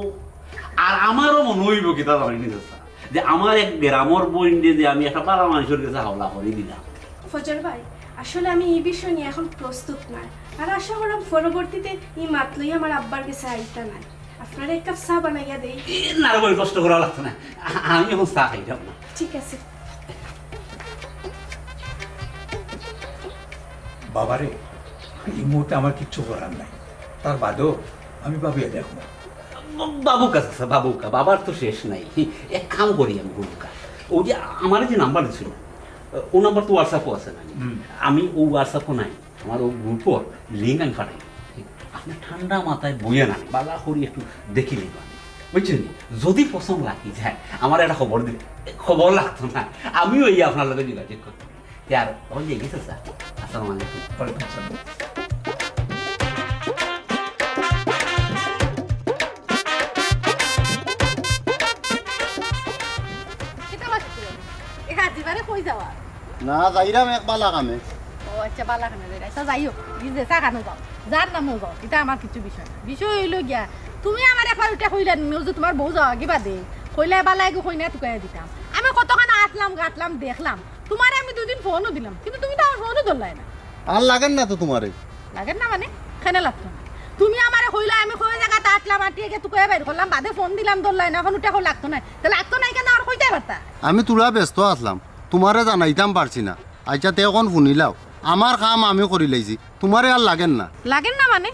আর আমারও মনো অইবো কিতা জানি নি চাচা, যে আমার এক গ্রামর বইনরে যে আমি একটা বালা মানষর গেছে হাওলা করি দিলাম। ফজর ভাই, আসলে আমি ই বিষয় নিয়া এখন প্রস্তুত নায়, আর আশা করলাম পরবর্তীতে ই মাত লইয়া আমার আব্বার গেছে আইতা নায়। আপনারে এক কাপ চা বানাইয়া দেই। এ, না রে বইন, কষ্ট করা লাগতো না, আ-, আমি এখন চা খাইতাম না। ঠিক আছে। বাবারে, ই মুহূর্তে আমার কিচ্ছু করার নাই, তার বাদেও আমি ভাবিয়া দেখমু। বা-, বাবুকা চাচা, বাবুকা, বাবার তো শেষ নাই। এক কাম করি আমি, বাবুকা, ওই যে আমার যে নাম্বার দিছিল, ও নাম্বার তো WhatsApp-ও আছে না? হুম। আমি ও WhatsApp-ও নাই, আমার ও গ্রুপর লিংক আমি পাঠাই। আপনে ঠান্ডা মাথায় বইয়া না, বালা করি একটু দেখিলিবা, বুঝছইন নি? যদি পছন্দ লাগি যায়, আমারে একটা খবর দিলে, খবর লাগতো না, আমিও এই আপনার লগে যোগাযোগ করতাম। তে আর অখন যাই গেছে, চাচা। আসসালামু আলাইকুম। ওয়ালাইকুম আসসালাম। কিতা বাকি? এ হাজিবারে কই যাওয়া? না, যাইরাম এক বালা কামে। ও আচ্ছা, বালা কামে যাইরা। আচ্ছা, যাই হোক, ই যে চা খানো যাও, যার নামও যাও, ইটা আমার কিছু বিষয় না। বিষয় অইলো গিয়া, তুমি আমারে একবার ইটা কইলা নি, ও যে তুমার বউ যাওয়ার বাদে, কইলা বালা এগু কইনা তুকাইয়া দিতাম। আমি কতখান আটলাম, গাটলাম, দেখলাম, তুমারে আমি দুইদিন ফোনও দিলাম, কিন্তু তুমি তো আমার ফোনও ধরলায় না। আর লাগের না তো তুমারে। লাগের না মানে? কেনে লাগতো না? তুমি আমারে কইলা, আমি কই জাগাত আটলাম, আটিয়া গিয়া তুকাইয়া বাইর করলাম, বাদে ফোন দিলাম, ধরলায় না, অখন উঠে কও লাগতো না। তে লাগতো না কেনে আর কইতায় পারতা? আমি থুড়া ব্যস্ত আছলাম, তুমারে জানাইতাম পারছি না। আইচ্ছা, তে অখন হুনিলাও, আমার কাম আমি করিলাইছি, তুমারে আর লাগের না। লাগের না মানে?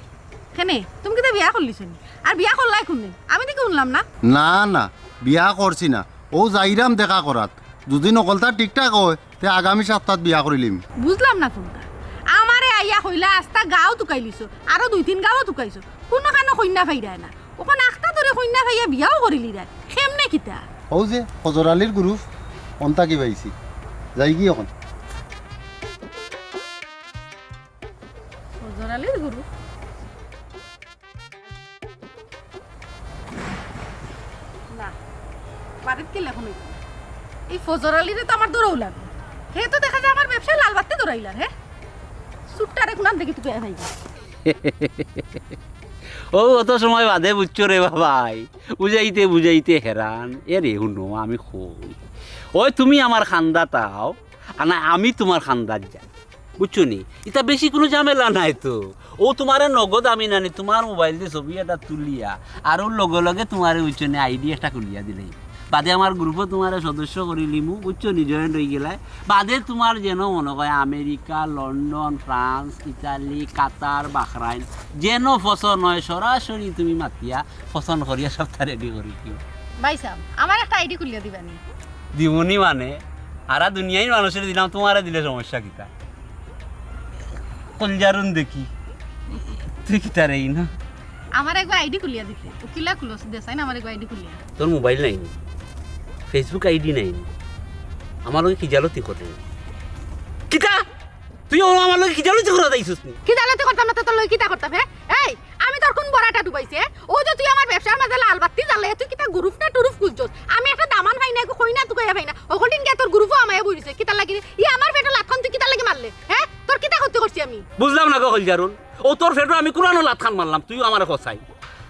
কেনে? তুমি কিতা বিয়া করলিছো নি? আর বিয়া করলায় কুনদিন? আমি দেখি হুনলাম না। না, না, বিয়া করছি না। অউ যাইরাম দেখা করাত। যুদি নকলতা ঠিকঠাক অয়, তে আগামী সাপ্তাত বিয়া করিলিমু। বুঝলাম না কুনটা। আমারে আইয়া কইলা আস্তা গাঁও তুকাইলিছো, আরো দুই তিন গাঁও তুকাইছো, কুনুখানো কইন্যা পাইরায় না। অখন আখতা ধরি কইন্যা পাইয়া বিয়াও করিলিরায়। কেমনে কিতা? অউ যে ফজর আলীর গ্রুপ, অন থাকি পাইছি। যাইগি অখন। ফজর আলীর গ্রুপ? না, বাড়িত গেলে অখন অইতো না। ই ফজর আলীরে তো আমার ধরাউ লাগবো। হে তো দেখা যায় আমার ব্যবসায় লাল বাত্তি ধরাইলার, হে? চুরটারে কুনান দেখি তুকাইয়া পাইগি। অউ অত সময় বাদে বুঝছো রে বাবাই, বুঝাইতে বুঝাইতে হেরান। এরে হুনো, আমি কই, অয় তুমি আমার খান্দাত আও, আর না আমি তুমার খান্দাত যাই। বুঝছো নি? ইতা বেশি কুনু ঝামেলা নাই তো। অউ তুমারে নগদ আমি নানি, তুমার মোবাইল দি ছবি এটা তুলিয়া, আর অউ লগে লগে তুমারে, বুঝছো নি, আইডি একটা খুলিয়া দিলাই। বাদে আমার গ্রুপো তুমারে সদস্য করিলিমু, বুঝছো নি, জয়েন্ট অইগেলায়। বাদে তুমার যেন মনো কয় আমেরিকা, লন্ডন, ফ্রান্স, ইতালি, কাতার, বাহরাইন, যেন পছন্দ অয় সরাসরি তুমি মাতিয়া পছন্দ করিয়া সবটা রেডি করি দিও। ভাইসাব, আমার একটা আইডি খুলিয়া দিবা নি? দিমুনি মানে, হারা দুনিয়ার মানুষরে দিলাম, তুমারে দিলে সমস্যা কিতা? কইলজারুন দেখি, তুই কিতা রে ইনো? আমার এগু আইডি খুলিয়া দিতে। ও কিলা খুলস, দেছাইন আমার এগু আইডি খুলিয়া। তোর মোবাইল নাই নি? Facebook আইডি নাই নি? আমার লগে খিজালতি করে। কিতা? তুই অউ আমার লগে খিজালতি করাত আইছস নি? খিজালতি করতাম না তো তোর লগে কিতা করতাম, হে? এই, আমি তোর কুন বড়াটা ডুবাইছি, হে? অউ যে তুই আমার ব্যবসার মাঝে লাল বাত্তি জ্বালাইয়া তুই কিতা গ্রুপ না টুরুপ খুলছস? আমি একটা দামান পাই না, এগু কইনা তুকাইয়া পাই না। অকলদিন গিয়া তোর গ্রুপো আমায় বইছে। কিতার লাগি রে? ই আমার পেটর লাতখান তুই কিতার লাগি মারলে? হে? তোর কিতা ক্ষতি করছি আমি? বুঝলাম না গো কইলজারুন। অউ তোর পেটো আমি কুনানো লাতখান মারলাম, তুইও আমারে কছাই।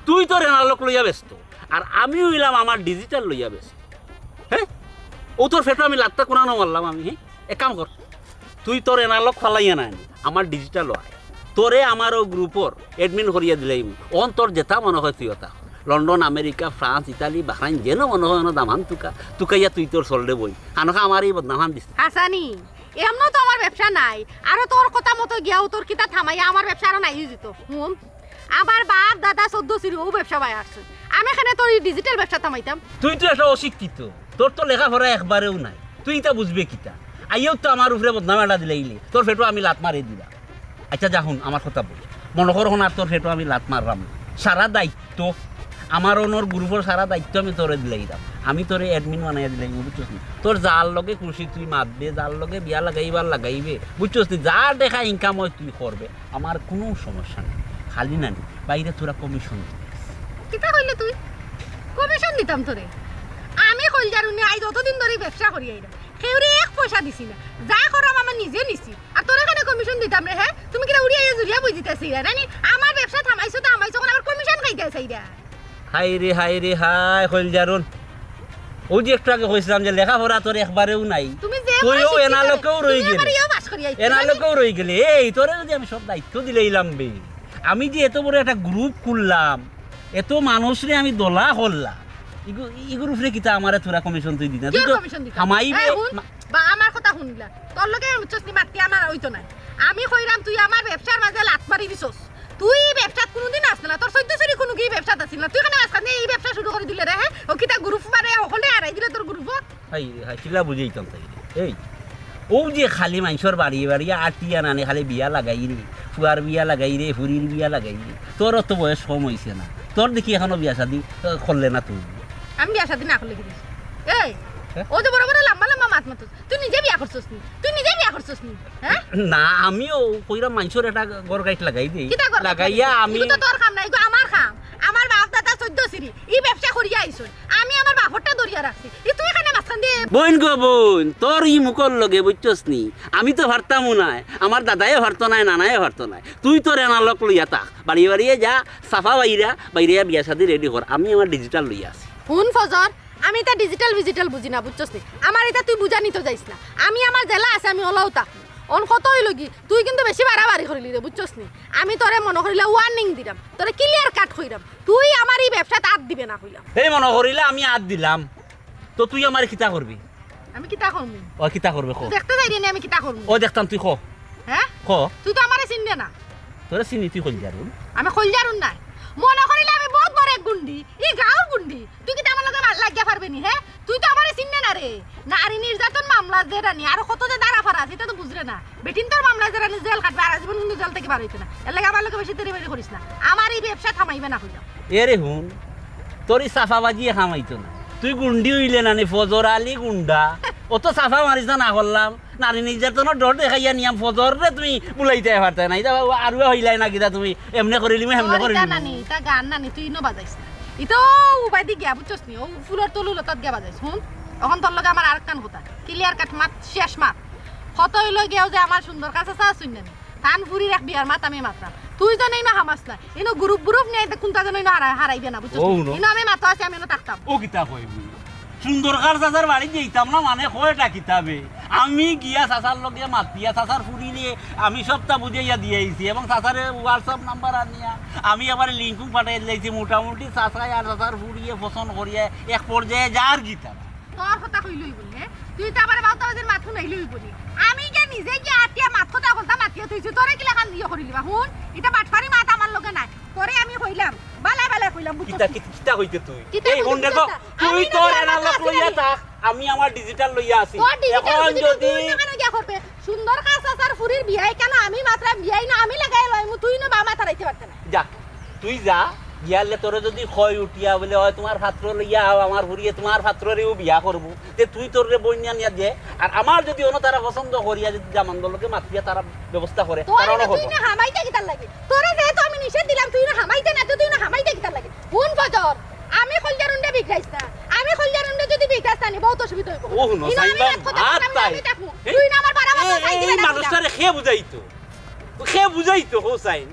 তুই তোর এনালগ লইয়া ব্যস্ত, আর আমি অইলাম আমার ডিজিটাল লইয়া ব্যস্ত। হে? অউ তোর পেটো আমি লাতটা কুনানো মারলাম আমি, হে? এক কাম কর, তুই তোর এনালগ ফালাইয়া নায় নি, আমার ডিজিটাল আয়। তোরে আমার অউ গ্রুপর এডমিন করিয়া দিলাইমু। অন তোর যেতা মনো কয় তুই অতা কর। London, America, France, Italy, Bahrain, যেন মনে হয় অনো দামান তুকা, তুকাইয়া তুই তোর চলরে বই। খানোখা আমার এই বদনামহান দিস। হাছানি, এমনও তো আমার ব্যবসা নাই। আরো তোর কথা মতো গিয়াও তোর কিতা থামাইয়া আমার ব্যবসা আরো নাই অইযিতো। হুন, আমার বাপ দাদা চৌদ্দ সিরি অউ ব্যবসা বায় আছইন। আমি কেনে তোর ই ডিজিটাল ব্যবসা থামাইতাম? তুই তো একটা অশিক্ষিত, তোর তো লেখাপড়া একবারেও নাই, তুই ইতা বুঝবে কিতা? আইয়াউ তো আমার উপরে বদনাম এটা দিলাইলে, তোর পেটো আমি লাত মারি দিলাম। আচ্ছা যা হুন, আমার কথা বল, মনো কর অখন আর তোর পেটো আমি লাত মাররাম না। সারা দায়িত্ব, আমার অনর গ্রুপর সারা দায়িত্ব আমি তোরে দিলাইরাম, আমি তোরে অ্যাডমিন বানাইয়া দিলাইরাম, বুঝছস নি? তোর যার লগে খুশি তুই মাতবে, যার লগে বিয়া লাগাইবার লাগাইবে, বুঝছস নি? যার টেকা ইনকাম অয় তুই করবে, আমার কুনু সমস্যা নাই। খালি নানি, বাইরে তোরা কমিশন দিবে। কিতা কইলে তুই? কমিশন দিতাম তোরে? আমি কইলজার উনি আইজ অতদিন ধরি ব্যবসা করি আইরাম, কেউরে এক পয়সা দিছি না, যা করাম আমার নিজে নিছি, আর তোরে কেনে কমিশন দিতাম রে? হে, তুমি কিতা উড়িয়া আইয়া জুড়িয়া বই দিতাছি রে? নানি, আমার ব্যবসা থামাইছো তো থামাইছো, অখন আবার কমিশন খাইতায় চাইরা। হায় রে, হায় রে, হায়, কইলজার উন। অউ যে একটু আগে কইছলাম যে লেখাপড়া তোর একবারেও নাই। তুমি যে তুইও কইছো এনালকেও রই গেলে। এনালকেও রই গেলে। এই, তোরে যদি আমি সব দায়িত্ব দিলাইলাম বে, আমি যে এত বড় একটা গ্রুপ খুললাম, এত মানুষরে আমি দলা করলাম, ইগু-, ইগুর উপরে কিতা আমারে তোরা কমিশন তুই দিতা? তুই তো কমিশন দিতা? হামাইবে এই হুন, মা- বা আমার কথা হুনলা। তোর লগে আমি বুঝছস নি মাততে আমার অইতো নায়। আমি কইরাম তুই আমার ব্যবসার মাঝে লাত মারি দিছস। তুই ই ব্যবসাত কুনুদিন আছলে না, তোর চৌদ্দ সিরি কুনু কি ব্যবসাত আছিল না। তুই কেনে মাঝখানে ই ব্যবসা শুরু করি দিলে রে, হে? অউ কিতা গ্রুপ মানে হকলে হারাই দিলে তোর গ্রুপো? হায় রে হায়, কিলা বুঝাইতাম তাইরে। এই, অউ যে খালি মানষর বাড়িয়ে বাড়িয়ে আটিয়া নানে খালি বিয়া লাগাইরে, ফুয়ার বিয়া লাগাইরে, ফুরির বিয়া লাগাইরে। তোর তো বয়স কম অইছে না, তোর দেখি এখনো বিয়া শাদি, আহ, করলে না তুই। আমি বিয়া শাদি না করলে কিতা? এই, হ্যাঁ? অউ যে বড় বড় লম্বা লম্বা মাত মাতস, তুই নিজে বিয়া করছস নি? তুই নিজে বিয়া করছস নি? হ্যাঁ? না, আমিও কইরাম মানষর একটা ঘর গাইট লাগাই দেই। কিতা ঘর গাইট লাগাইয়া লাগাই দেই? আমি ইগু তো তোর কাম না, ইগু আমার কাম। আমার বাপ দাদা চৌদ্দ সিরি ই ব্যবসা করিয়া আইছইন, আমি আমার বাপরটা ধরিয়া রাখছি। ই তুই কেনে মাঝখান দিয়া? বইন গো বইন, তোর ই মুখর লগে বুঝছস নি, আমি তো পারতামও নায়, আমার দাদায়ও পারতো নায়, নানায়ও পারতো নায়। তুই তোর এনালক লইয়া থাক, বাড়িয়ে বাড়িয়ে যা, ছাফা বাইরা, বাইরে বিয়া শাদি রেডি কর, আমি আমার ডিজিটাল লইয়া আছি। হুন ফজর, আমি ইতা ডিজিটাল ফিজিটাল বুঝি না, বুঝছস নি? আমার ইতা তুই বুঝানিত যাইস না। আমি আমার যেলা আছে, আমি অলাউ থাকমু। অন কথা অইলো কি, তুই কিন্তু বেশি বাড়াবাড়ি করিলি রে, বুঝছস নি? আমি তোরে মনো করিলে ওয়ার্নিং দিরাম, তোরে ক্লিয়ার কাট কইরাম, তুই আমার ই ব্যবসাত আত দিবে না কইলাম। এই মনো করিলে আমি আত দিলাম, তো তুই আমারে কিতা করবি? আমি কিতা করমু? ও কিতা করবে ক? তুই দেখতে যাইরে নি আমি কিতা করমু? ও দেখতাম তুই ক। হ্যাঁ? ক। তুই তো আমারে চিনবে না। তোরে চিনি তুই কইলজার উন। আমি কইলজার উন নায়। মনো করিলে আমি বউত বড় এক গুন্ডি, ই গাঁওর গুন্ডি। তুই কিতা আমার লগে মা-, লাগিয়া পারবে নি, হে? তুই তো আমারে চিনবে না রে। নারী নির্যাতন মামলা যে রানি, আরো কত যে ধারা ফারা আছে, ইতা তো বুঝরে না। বেটিন্তর মামলা যে রানি জেল খাটবে, আর আজীবন কিন্তু জেল থাকি বার অইতে না। এরলাগি আমার লগে বেশি তেড়িবাড়ি করিস না। আমার ই ব্যবসা থামাইবে না কইলাম। এরে হুন, তোর ই ছাফাবাজি কাম অইতো না। তুই গুন্ডি অইলে না নি, ফজর আলী গুন্ডা। অত ছাফা মারিস না, না করলাম। নারী নির্যাতনর ডর দেখাইয়া নিয়াম ফজররে তুমি বুলাইতায় পারতায় না। ইতা আরুয়া অইলায় না কিতা তুমি? এমনে করিলিমু, হেমনে করিলিমু। ইতা গান নানি, তুই ইনো বাজাইস না। ইতা অউ উবাইদি গিয়া, বুঝছস নি? অউ ফুলর তলু লতাত গিয়া বাজাইস। হুন, অখন তোর লগে আমার আরেকখান কথা। ক্লিয়ার কাট মাত, শেষ মাত। কথা অইলো গিয়া অউ যে আমার সুন্দর কাছা চা আছইন না নি? তান ফুরির এক বিয়ার মাত আমি মাতরাম। তুই যেন ইনো হামাস না। ইনো গ্রুপ গ্রুপ নিয়া ইতা কুনটা যেন ইনো হারা-, হারাইবে না, বুঝছস নি? ইনো আমি মাতো আছি, আমি ইনো থাকতাম। ও কিতা কইবি? সুন্দর কার চাচার বাড়িত যাইতাম না, মানে কয়টা কিতাবে। আমি গিয়া চাচার লগে মাতিয়া, চাচার ফুরিরে আমি সবটা বুঝাইয়া দিয়া আইছি এবং চাচারে WhatsApp নাম্বার আনিয়া আমি আবার লিংকও পাঠাইয়া দিলাইছি। মোটামুটি চাচায় আর চাচার ফুরিয়ে পছন্দ করিয়া এক পর্যায়ে যার গিতা। তোর কথা কইলে অইবো নি, হে? তুই তো আমারে বাউতা বাজির মাত হুনাইলে অইবো নি। আমি গিয়া নিজে গিয়া আটিয়া মাত কথা বলতাম, আটিয়া থইছি। তোরে কিলাখান ইয়ে করিলিবা? হুন, ইতা বাটপারি মাত আমার লগে নাই। তোরে আমি কইলাম, বালা বালা কইলাম, বুঝছস কিতা, নি? কিতা, কিতা কইতে তুই? কিতা এই কইতে হুন তুই দেখো, কিতা? তুই আমি তোর না এনালক লইয়া থাক, আমি আমার ডিজিটাল লইয়া আছি। তোর ডিজিটাল এখন বুঝি যদি তুই না কেন গিয়া করবে? সুন্দর কার চাচার ফুরির বিয়াই কেন আমি মাতরাম, বিয়াই না আমি লাগাই লইমু, তুই না বা মাত হারাইতে পারতে না। যা, তুই যা, গিয়ালে তোরে যদি কয় উঠিয়া বলে, "অয় তুমার পাত্র লইয়া আও, আমার ফুরিয়ে তুমার পাত্ররেউ বিয়া করবো," তে তুই তোররে বইনিয়া নিয়া দে। আর আমার যদি অনো তারা পছন্দ করিয়া যদি জামান্দর লগে মাতিয়া তারা ব্যবস্থা করে, তোর তারা অনো এটা তুই করবো। না হামাইতে কিতার লাগি? তোরে যেহেতু আমি নিষেধ দিলাম, তুই না হামাইতে না, তুই না হামাইতে কিতার লাগি? হুন ফজর, আমি কইলজার উন্ডে বিগড়াইস না। আমি কইলজার উন্ডে যদি বিগড়াস না, নি বহুত অসুবিধা অইবো। ও হুনো, ইনো আমি সাইনবাম, এক কথা মাত কইতাম, তাই। আমি দেখমু। এই, তুই না আমার বাড়া কথা এই, চাই এই দিলে না মানষটারে কে বুঝাইতো? কে বুঝাইতো, হোসাইন?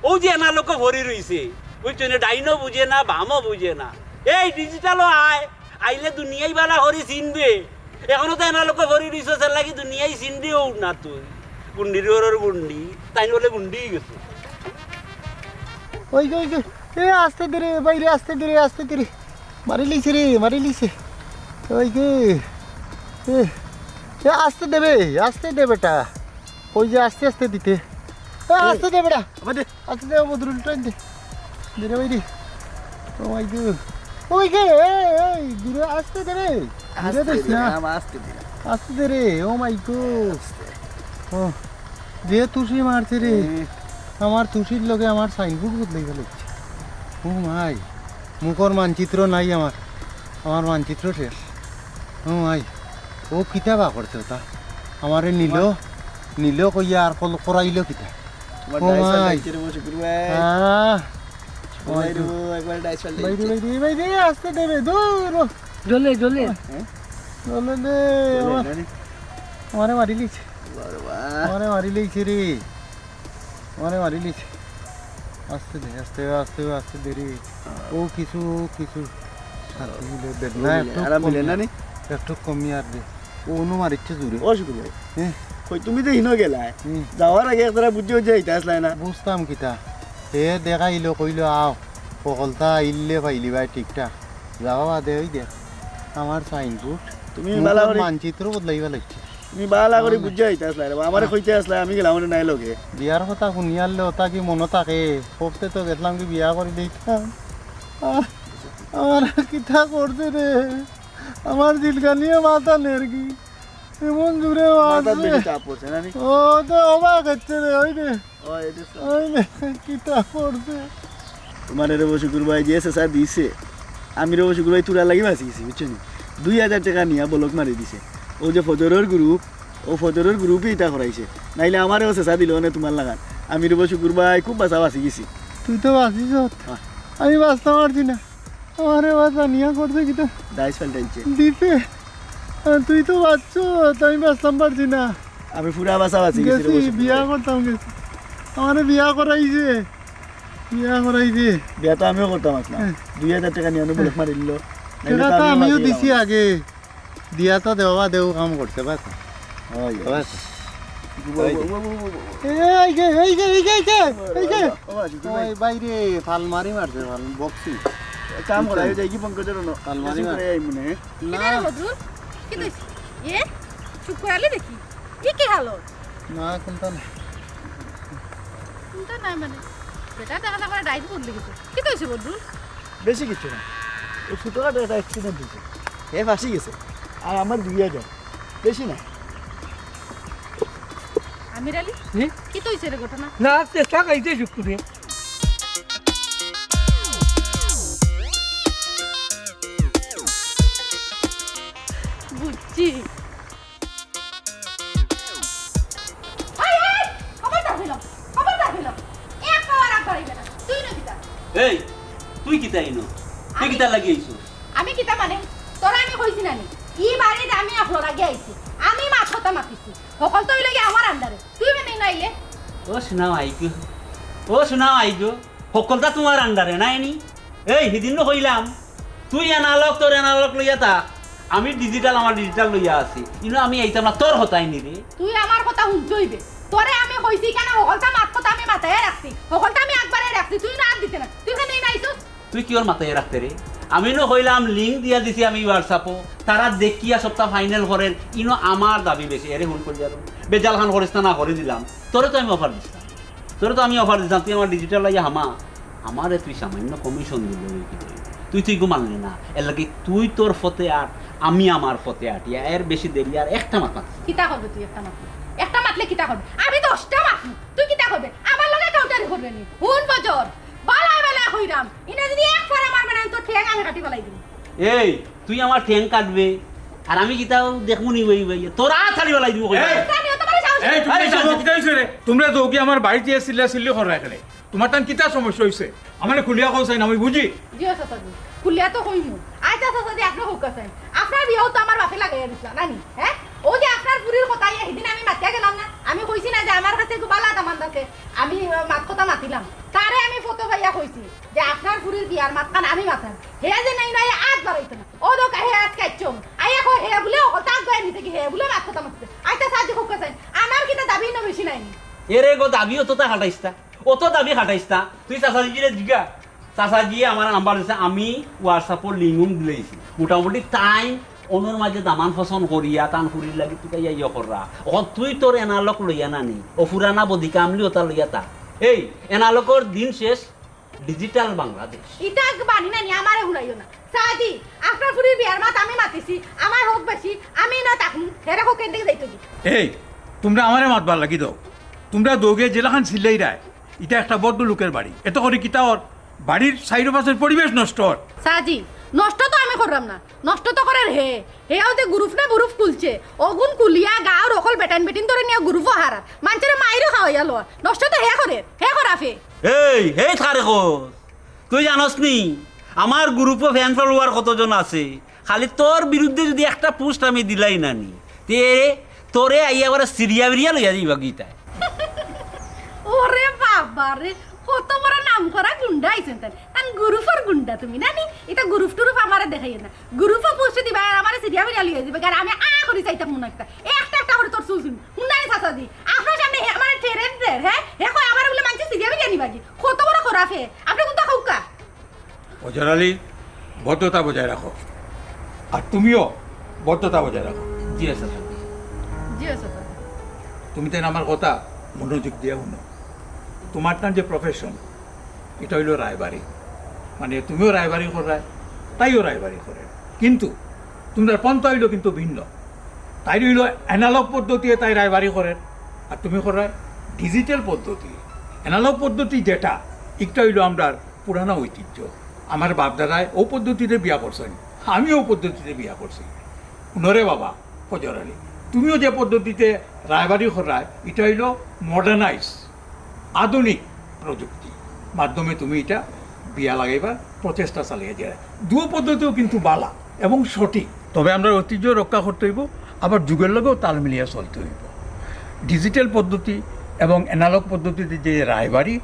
অউ যে এনালকো ভরি রইছে, বুঝছো নি? ডাইনও বুঝে না, বামও বুঝে না। এই ডিজিটালও আয়, আইলে দুনিয়াই বালা করি চিনবে। এখনো তো এনালকো ভরি রইছে, এরলাগি দুনিয়াই চিনবেও না তুই। গুন্ডির ঘরর গুন্ডি, তাইন বলে গুন্ডি গেছে। ওই যে, ওই যে, এ, আস্তে দে রে, বাইরে আস্তে দে রে, আস্তে দে রে। মারিলিছে রে, মারিলিছে। ওই গে। এ, এ, আস্তে দে বে, আস্তে দে বেটা। ওই যে আস্তে আস্তে দিতে। এ, আস্তে দে বেটা। আবার দে। আস্তে দে, বদরুল, টান দে। দে রে, বাইরে। ও মাই গো। ওই গে, এ, এই, দূরে আস্তে দে রে। দূরে আস্তে দিস দে না। রে, আম, আস্তে দে রে। আস্তে দে রে, ও মাই গো। আস্তে। ও, যে তুষি মারছে রে। হুম। আমার তুষির লগে আমার সাইনবোর্ড বদলাই ফেলাইছে। ও মাই, মুখর মানচিত্র নাই আমার, আমার মানচিত্র শেষ। ও মাই, ও কিতা বা করছে ওটা? আমারে নিল, নিল কইয়া আর কল করাইল কিতা? তোমার ও ডাইস মাই। ফাটাইছে রে, শুকুর ভাই। আহ। শুকুর ভাই রে, একবার ডাইস ফাটাইছে। ভাই রে, ভাই রে, ভাই রে, আস্তে দে বে, দূর। জ্বলে, জ্বলে। হ্যাঁ? জ্বলে দে, জ্বলে, আমার, জানি। আমারে মারিলিছে। বাবা। আমারে মারিলিছে রে। আমারে মারিলিছে। আস্তে দে, আস্তে, আস্তে, আস্তে দে রে। হ্যাঁ। ও কিছু, কিছু শান্তি মিলে দে। ও না, মিলে, একটু আরাম মিলে কমি না আর, নি? একটু কমি আর দে। ও অনু মারিচ্ছে জুরে। ও শুকুর ভাই। হ্যাঁ। কই তুমি তো হিনো গেলায়। হুম। যাওয়ার আগে এক তারা বুঝে বুঝে আইতা আসলায় না। বুঝতাম কিতা? এ দেখাইলো, কইলো, "আও, হকলতা আইলে পাইলি ভাই ঠিকঠাক।" যাওয়া বাদে ওই দেখ, আমার সাইনবোর্ড, তুমি মুখর বালা করি মানচিত্র বদলাইবা লাগছে। তুমি বালা করি বুঝে আইতা আসলায় রে বা, আমারে কইতে আসলায়, আমি গেলাম রে নাই লগে। বিয়ার কথা হুনিয়ারলে ওটা কি মনো থাকে? কইতে তো গেছিলাম কি বিয়া করি দিতাম। আহ, আমার কিতা করছে রে? আমার দিলকানিয়ে মাথা নের কি? এমন জুরে মাথাত মারছে। বেশি চাপ পড়ছে না নি? ও তো অবাক হচ্ছে রে, ওই রে। ওই রে, ওই রে, কিতা করছে? তোমারে রে বা শুকুর ভাই যে চেঁচা দিছে, আমি রে বা শুকুর ভাই তোরার লাগি বাঁচি গেছি, বুঝছো নি? দুই হাজার টেকা নিয়া ব্লক মারি দিছে। ও যে ফজরর গ্রুপ, ও ফজরর গ্রুপে ইটা করাইছে। নাইলে আমারেও চেঁচা দিল অনে তোমার লাখান। আমি রে বা শুকুর ভাই খুব বাঁচা বাঁচি গেছি। তুই তো বাঁচিস। হ্যাঁ। আমি বাঁচতাম পারছি না। আমারে বাঁচা নিয়া করছে কিতা? ডাইস ফাল্টাইছে। দিছে। আর তুই তো বাঁচছো, তো আমি বাঁচতাম পারছি না। আমি পুরা বাঁচা বাঁচি গেছি রে গেছি, বা শুকুর বিয়া ভাই। করতাম গেছি। আমারে বিয়া করাইছে। বিয়া করাইছে। বিয়া তো আমিও করতাম আসলাম। হ্যাঁ। দুই হাজার টেকা নিয়া অনে ব্লক মারি দিল। নাইলে টেকা তো তো আমিও আমিও বাঁচি দিছি গেলাম। আগে। দিয়া তো দেওয়া দেও কাম করছে, বাস। ওই, বাস। এই যে, এই যে, এই যে, এই যে, এই যে। ওই বাইরে ফাল মারি মারছে, ফাল বক্সি। কাম করা, এই যে কি পঙ্কজের অনো। ফাল মারি মার। এই মনে। না। কিতা রে বদরুল? কিতা অইছে? এ? চুপ করে আলি দেখি। ই কি হালত? না, কোনটা না। কোনটা নাই মানে? বেটা দেখা যায় আমার ডাইরি বদলে গেছে। কিতা অইছে বদরুল? বেশি কিছু না, ওই ছোটখাটো একটা অ্যাক্সিডেন্ট হয়েছে, হে ফাঁসি গেছে, আর আমার দুই হাজার, বেশি না। আমির আলী, জি? কিতা অইছে রে ঘটনা? না, চেষ্টা খাইতে শুক্কুরে। বুঝছি। এই, এই, খবরদার কইলাম, খবরদার কইলাম। এক পাও আর আগবাড়াইবে না। তুই না কিতা? এই, তুই কিতা ইনো? তুই আমি কিতা লাগি আইছস? আমি কিতা মানে? তোরা আমি কইছি না নি? ই বাড়িত আমি আপনার আগে আইছি। আমি মাত কথা মাতিছি। হকল তো অইলে গিয়া আমার আন্ডারে। তুই মানে নাইলে? ও সোনা আইগো। ও সোনা আইগো। হকলতা তোমার আন্ডারে, নায় নি? এই, হিদিন নু কইলাম, তুই অ্যানালগ, তোর অ্যানালগ লইয়া থাক, আমি ডিজিটাল, আমার ডিজিটাল লইয়া আছি। ইনো আমি আইতাম না, তোর হতাই নি রে। তুই আমার কথা হুনতে অইবে। তোরে আমি কইছি কেনে, হকলতা মাত কথা আমি মাথায় রাখছি, হকলতা আমি একবারে রাখছি, তুই না আর দিতে না, তুই কেনে না আইছস? তুই কিওর মাথায় রাখতে রে? আমি নু কইলাম, লিংক দিয়া দিছি আমি WhatsApp-ও, তারা দেখিয়া সবটা ফাইনাল করের, ইনো আমার দাবি বেশি। এরে হুন করিয়া বেজাল খান করিস না, না করে দিলাম, তোরে তো আমি অফার দিছিলাম। তোরে তো আমি অফার দিতাম, তুই আমার ডিজিটাল লইয়া হামা, আমারে তুই সামান্য কমিশন দিলে অইবো। তুই, তুই ঘুমানলি না, এর লাগি তুই তোর পথে আট, আমি আমার পথে আটি, এর বেশি দেরি আর একটা মাত মাতিস না। কিতা করবে তুই একটা মাতলে? একটা মাতলে কিতা করবে? আমি দশটা মাতমু, তুই কিতা করবে? আমার লগে কাউন্টারি করবে নি? হুন বজর, বালায় বালায় কইরাম, ইনা যদি এক ফাড়া মারবে না, তোর ঠ্যাং আমি কাটি ফালাই দিমু। এই, তুই আমার ঠ্যাং কাটবে, আর আমি কিতাও দেখমু নি ভাই ভাই, তোরা ছাড়ি ফালাই দিমু কই। এই! জানি, ও তোমার সাহস এই, তুমি এই, সাহস এই, কিতা অইছে রে? তোমরা তো কি আমার বাড়িত চিল্লা চিল্লি করো এখানে? তোমার তান কিতা সমস্যা অইছে? আমারে খুলিয়া কও চাইন, আমি বুঝি। জি ও চাচাজি, খুলিয়া তো কইমু। আইতা চাচাজি, আপনে কউক্কা চাইন। আপনার বিয়াও তো আমার বাপে লাগাইয়া দিছলা, না নি? হ্যাঁ? ও যে আপনার ফুরির কথা ইয়া, হিদিন আমি মাতিয়া গেলাম না? আমি কইছি না যে আমার কাছে একটু বালা দামান আছে, আমি, আহ, মাত কথা মাতিলাম। তারে আমি ফটো পাইয়া কইছি যে আপনার ফুরির বিয়ার মাতখান আমি মাতাম। হে যে নাই নাই আত বাড়াইতো না। ও দোকা হে আত কাটছম। আইয়া কয় হে বুলে ও কথা আগুয়াই নিতে কি হে বুলে মাত কথা মাতছে। আইতা চাচাজি কউক্কা চাইন। আমার কিতা দাবি না বেশি নাই নি? এরে গো, দাবি অততা খাটাইস না। অত দাবি খাটাইস না। তুই চাচাজিরে জিগা। চাচাজিয়ে আমার নাম্বার দিছে, আমি WhatsApp-ও লিঙ্ক দিলাইছি। মোটামুটি তাইন অনর মাঝে দামান পছন্দ করিয়া তান ফুরির লাগি তুকাইয়া ইয়ে কররা। অখন তুই তোর এনালক লইয়া নানি, ও পুরানা বদি কামলি ওটা লইয়া তা। এই এনালকর দিন শেষ, ডিজিটাল বাংলাদেশ। ইটা আগে বানি নানি, আমারে হুনাইও না। চাচাজি, আপনার ফুরির বিয়ার মাত আমি মাতিছি, আমার হক বেশি, আমি না থাকমু, হেরে হক এন থেকে যাইতো কি? এই, তুমরা আমারে মাতবার লাগি দেও। তুমরা দুইওগুয়ে যেলাখান চিল্লাইরায়, ইটা একটা ভদ্রলোকের বাড়ি। এত করি কিতা অর? বাড়ির চাইরোপাশের পরিবেশ নষ্ট অর। চাচাজি, নষ্ট তো আমি করলাম না, নষ্ট তো করের হে। হেও যে গ্রুপ না গ্রুপ খুলছে, অগুন খুলিয়া গাঁওর অকল বেটাইন বেটিন্তরে নিয়া গ্রুপও হারার। মানষরে মাইরও খাওয়াইয়া লওয়া। নষ্ট তো হে করের, হে করাফে। এই, এই থারে কস। তুই জানস নি, আমার গ্রুপো ফ্যান ফলোয়ার কতজন আছে? খালি তোর বিরুদ্ধে যদি একটা পোস্ট আমি দিলাই না নি, তে তোরে আইয়া করে সিরিয়া বিরিয়া লইয়া যাইবা গিতায়। ওরে বাবা রে, কত বড় নাম করা গুন্ডা আইছেন তাই। তান গ্রুপর গুন্ডা তুমি না নি? ইটা গ্রুপ টুরুপ আমারে দেখাইও না। গ্রুপো পোস্ট দিবা আর আমারে সিরিয়া বিরিয়া লইয়া দিবা। আর আমি আ করি চাইতাম মনে একটা। একটা একটা করে তোর চুল চুল। হুন্ডানি চাচাজি, আপনার সামনে হে আমারে ঠেরেন রে, হ্যাঁ? হে কয় আমারে বলে মানষে সিরিয়া বিরিয়া নিবা কি? কত বড় খরাফে। আপনি কোনটা কউক্কা? ফজর আলী, ভদ্রতা বজায় রাখো। আর তুমিও ভদ্রতা বজায় রাখো। জি স্যার। জি স্যার। তুমি তাইন আমার কথা মনোযোগ দিয়া হুনো। তোমার তান যে প্রফেশন, ইটা অইলো রায়বারি। মানে, তুমিও রায়বারি কররায়, তাইও রায়বারি করের। কিন্তু তুমরার পন্থা অইলো কিন্তু ভিন্ন। তাইর অইলো অ্যানালগ পদ্ধতিয়ে তাই রায়বারি করের, আর তুমি কররায় ডিজিটাল পদ্ধতি। অ্যানালগ পদ্ধতি যেটা, একটা অইলো আমরার পুরানা ঐতিহ্য। আমার বাপদাদায় অউ পদ্ধতিতে বিয়া করছইন, আমিও অউ পদ্ধতিতে বিয়া করছি। হুনো রে বাবা, ফজর আলী, তুমিও যে পদ্ধতিতে রায়বারি কররায়, ইটা অইলো মডার্নাইজ, আধুনিক প্রযুক্তি মাধ্যমে তুমি ইটা বিয়া লাগাইবার প্রচেষ্টা চালাইয়া যারায়। দুইও পদ্ধতিও কিন্তু বালা এবং সঠিক। তবে আমরার ঐতিহ্য রক্ষা করতে অইবো, আবার যুগর লগেও তাল মিলাইয়া চলতে অইবো। ডিজিটাল পদ্ধতি এবং অ্যানালগ পদ্ধতিতে যে রায়বারি,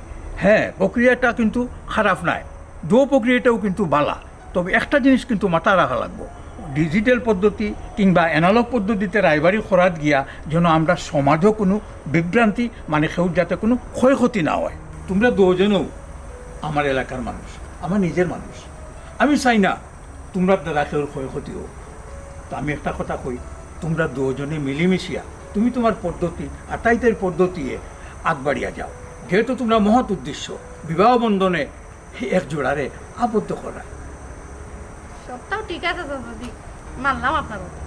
হ্যাঁ, প্রক্রিয়াটা কিন্তু খারাপ নায়, দুইও প্রক্রিয়াটাও কিন্তু বালা। তবে একটা জিনিস কিন্তু মাথাত রাখা লাগবো, ডিজিটাল পদ্ধতি কিংবা অ্যানালগ পদ্ধতিতে রায়বারি করাত গিয়া যেন আমরার সমাজও কুনু বিভ্রান্তি, মানে কেউর যাতে কুনু ক্ষয়ক্ষতি না অয়। তুমরা দুইওজনও আমার এলাকার মানুষ, আমার নিজর মানুষ। আমি চাই না তুমরার দ্বারা কেউর ক্ষয়ক্ষতি অউক। তো আমি একটা কথা কই, তুমরা দুইওজনে মিলিমিশিয়া তুমি তুমার পদ্ধতি আর তাই তাইর পদ্ধতিয়ে আগবাড়িয়া যাও। যেহেতু তুমরা মহৎ উদ্দেশ্য, বিবাহ বন্ধনে এক জোড়ারে আবদ্ধ করা। সবটাউ ঠিক আছে চাচাজি, মানলাম আপনার কথা।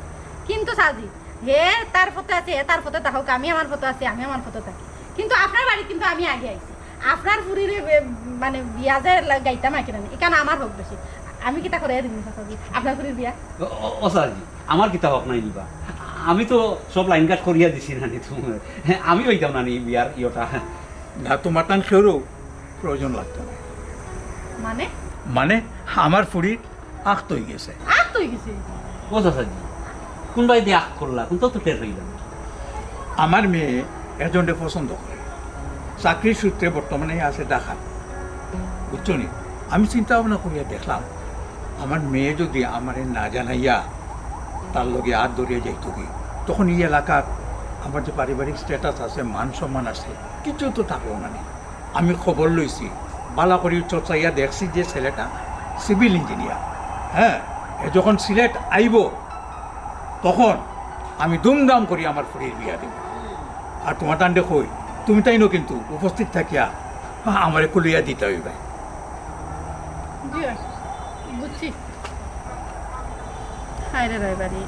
কিন্তু চাচাজি, হে তার পথে আছে, হে তার পথে থাকউক, আমি আমার পথে আছি, আমি আমার পথে থাকি। কিন্তু আপনার বাড়িত কিন্তু আমি আগে আইছি। আপনার ফুরিরে বে-, মানে বিয়া যে লা-, গাইতাম আঁকি নানি, ইখান আমার হক বেশি। আমি কিতা করাইয়া দিমু চাচাজি, আপনার ফুরির বিয়া? ও, ও, ও চাচাজি, আমার কিতা হক নাই নিবা? আমি তো সব লাইন কাট করিয়া দিছি নানি তুমার। হ্যাঁ, আমি পাইতাম নানি বিয়ার ইয়েটা। না, তুমার তান কেউরও প্রয়োজন লাগতো না। মানে? মানে, আমার ফুরির আখত অইগেছে। আখত অইগেছে? ও চাচাজি, কুন বায়দি আখত করলা? কুনতা তো টের পাইলাম না। আমার মেয়ে একজনরে পছন্দ করে। চাকরির সূত্রে বর্তমানে আছে ঢাকাত। বুঝছো নি? আমি চিন্তা ভাবনা করিয়া দেখলাম, আমার মেয়ে যদি আমারে না জানাইয়া তার লগে আত ধরিয়া যাইতোগি, তখন ই এলাকাত আমার যে পারিবারিক স্ট্যাটাস আছে, মান সম্মান আছে, কিচ্ছু তো থাকলো না নি। আমি খবর লইছি, বালা করি চর্চাইয়া দেখছি যে ছেলেটা সিভিল ইঞ্জিনিয়ার। হ্যাঁ, হে যখন সিলেট আইবো, তখন আমি ধুমধাম করি আমার ফুরির বিয়া দিমু। আর তুমার তানরে কই, তুমি তাইনও কিন্তু উপস্থিত থাকিয়া আমারে কুলইয়া দিতা অইবায়। জি, বুঝছি। হায় রে রায়বারি,